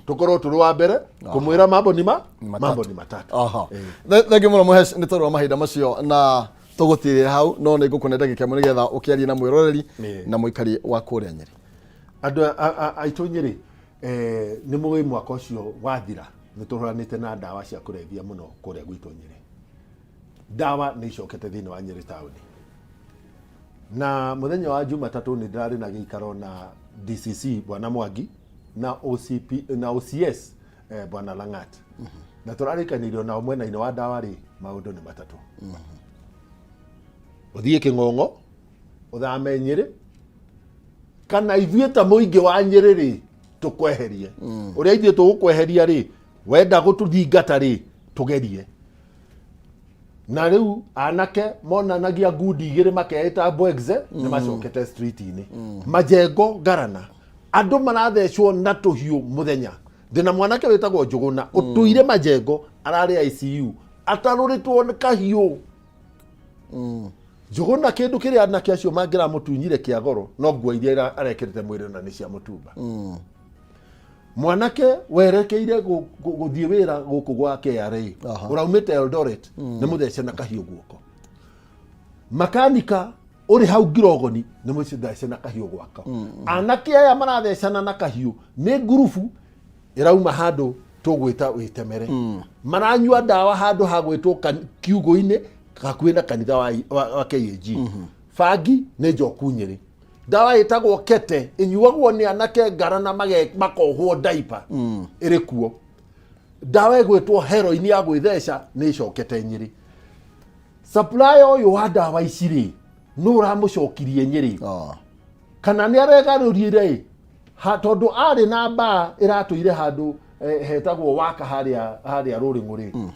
tũkorwo tũrĩ wa mbere kũmwĩra mambo ni ma mambo ni matatu.
Aha. Thengiũ mũno Mũhesh nĩ tondũ wa mahinda macio, na tũgũtirĩra hau, no nĩ ngũkũne ndagĩka ĩmwe nĩgetha ũkĩarie na mwĩroreri na mũikari wa kũrĩa Nyĩrĩ.
Andũ aitũ Nyĩrĩ, nĩ mũĩ mwaka ũcio wathira nĩ tũhũranĩte na ndawa cia kũrebia mũno kũrĩa gwitũ Nyĩrĩ. Ndawa nĩ icokete thĩinĩ wa Nyĩrĩ taũni, na mũthenya wa Jumatatũ nĩ ndĩrarĩ na gĩikaro na DCC Bwana Mwangi na OCP na OCS Bwana Langat, na tũrarĩkanĩirio nao mwena-inĩ wa ndawa rĩ, maũndũ nĩ matatũ: ũthiĩ Kĩng'ong'o, ũthame Nyĩrĩ, kana ithuĩ ta mũingĩ wa Nyĩrĩ rĩ, tũkweherie. Ũrĩa ithuĩ tũgũkweheria rĩ, wenda gũtũthingata rĩ, tũgerie. Na rĩu anake monanagia ngundi igĩrĩ makeĩta mbwegze nĩ macokete street-inĩ majengo ngarana, andũ marathecwo na tũhiũ mũthenya. Ndĩna mwanake wĩtagwo Njũgũna ũtũire majengo, ararĩ ICU atarũrĩtwo nĩ kahiũ. Njũgũna kĩndũ kĩrĩa anake acio mangĩramũtunyire kĩa goro no nguo iria arekĩrĩte mwĩrĩ na nĩ cia mũtumba. Mwanake werekeire gũthiĩ wĩra gũkũ gwa KRA ũraumĩte Eldoret nĩ mũthece na kahiũ guoko. Makanika ũrĩ hau Ngirogoni nĩ mũthece na kahiũ gwako. Anake aya marathecana na kahiũ nĩ ngurubu ĩrauma handũ tũgwĩta wĩtemere, maranyua ndawa handũ ha gwĩtwo kiugũ-inĩ hakuhĩ na kanitha wa KAG. Bangi nĩ njoku Nyĩrĩ, ndawa ĩtagwo kete ĩnyuagwo nĩ anake ngarana makohwo ndaipa ĩrĩ kuo, ndawa ĩgwĩtwo heroin ya gwĩtheca nĩ ĩcokete Nyĩrĩ. Supplier ũyũ wa ndawa ici rĩ, nũ ũramũcokirie Nyĩrĩ? Kana nĩ aregarũrire ĩ ha, tondũ arĩ na mbaa ĩratũire handũ hetagwo waka harĩa Rũrĩng'ũ rĩ,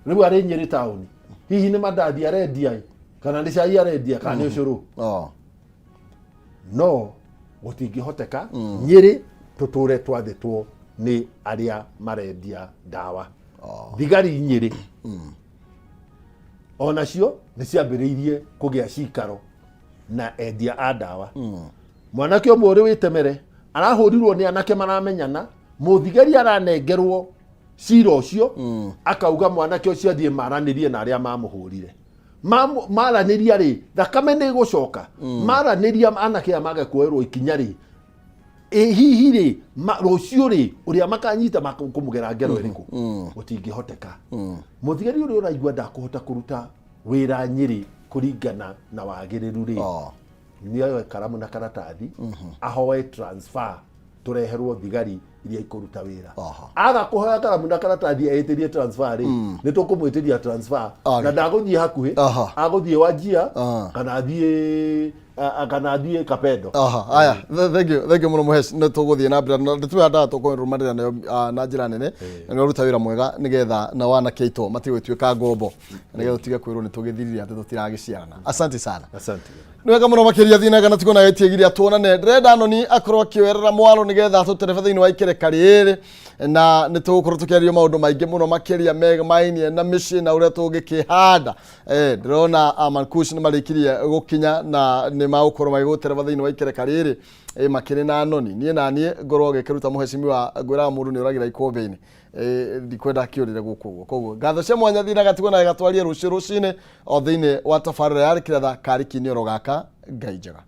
rĩu arĩ Nyĩrĩ taũni, hihi nĩ mandathi arendia ĩ, kana nĩ cai arendia, kana nĩ ũcũrũ? No gũtingĩhoteka Nyĩrĩ tũtũre twathĩtwo nĩ arĩa marendia ndawa. Thigari Nyĩrĩ onacio nĩ ciambĩrĩirie kũgĩa cikaro na endia a ndawa. Mwanake ũmwe ũrĩ wĩtemere arahũrirwo nĩ anake maramenyana, mũthigari aranengerwo cira ũcio, akauga mwanake ũcio athiĩ maranĩrie na arĩa mamũhũrire. Maranĩria rĩ, thakame nĩ ĩgũcoka. Maranĩria anake aya mage kuoerwo ikinya rĩ, ĩ hihi rĩ, rũciũ rĩ, ũrĩa makanyita kũmũgera ngero ĩrĩkũ? Gũtingĩhoteka. Mũthigari ũrĩa ũraigua ndakũhota kũruta wĩra Nyĩrĩ kũringana na wagĩrĩru rĩ, nĩ oe karamu na karatathi ahoe transfer, tũreherwo thigari iria ikũruta wĩra. Aga kũhoya karamu na karatathi eĩtĩrie transfer rĩ, nĩ tũkũmwĩtĩria transfer na ndagũthiĩ hakuhĩ, agũthiĩ Wajia kana athiĩ Kana thiĩ Kapendo.
Aha, aya, thank you, thank you mũno mũheci. Nĩ tũgũthiĩ na mbere na nĩtũhandaga tũkũrũmanĩrĩra nayo na njĩra nene, na nĩ ũruta wĩra mwega nĩgetha nao anake aitũ matige gũtuĩka ngombo, nĩgetha tũtige kwĩrwo nĩ tũgĩthirire atĩ tũtiragĩciarana. Asante sana.
Asante.
Nĩ wega mũno makĩria. Thiĩ na tigwo na gĩtigiria tuonane. Ndĩrenda noni akorwo akĩoerera mwaro nĩgetha tũterebe thĩinĩ wa ikereka rĩrĩ, na nĩ tũgũkorwo tũkĩaria maũndũ maingĩ mũno makĩria megmainie na mĩciĩ na ũrĩa tũngĩkĩhanda. Ndĩrona Amankush nĩ marĩkirie gũkinya na nĩ magũkorwo magĩgũtereba thĩinĩ wa ikereka rĩrĩ makĩrĩ na noni. Niĩ na niĩ ngorwo ngĩkĩruta mũhecimiwa, ngwĩraga mũndũ nĩ ũragĩra ikũmbĩ-inĩ. Ndikwenda akĩũrĩre gũkũ ũguo. Koguo ngatho cia mwanya thiĩ na gatigwo na gatwarie rũciũ rũcinĩ o thĩinĩ wa tabarĩra ya Kĩratha karĩ kinioro gaka. Ngai njega.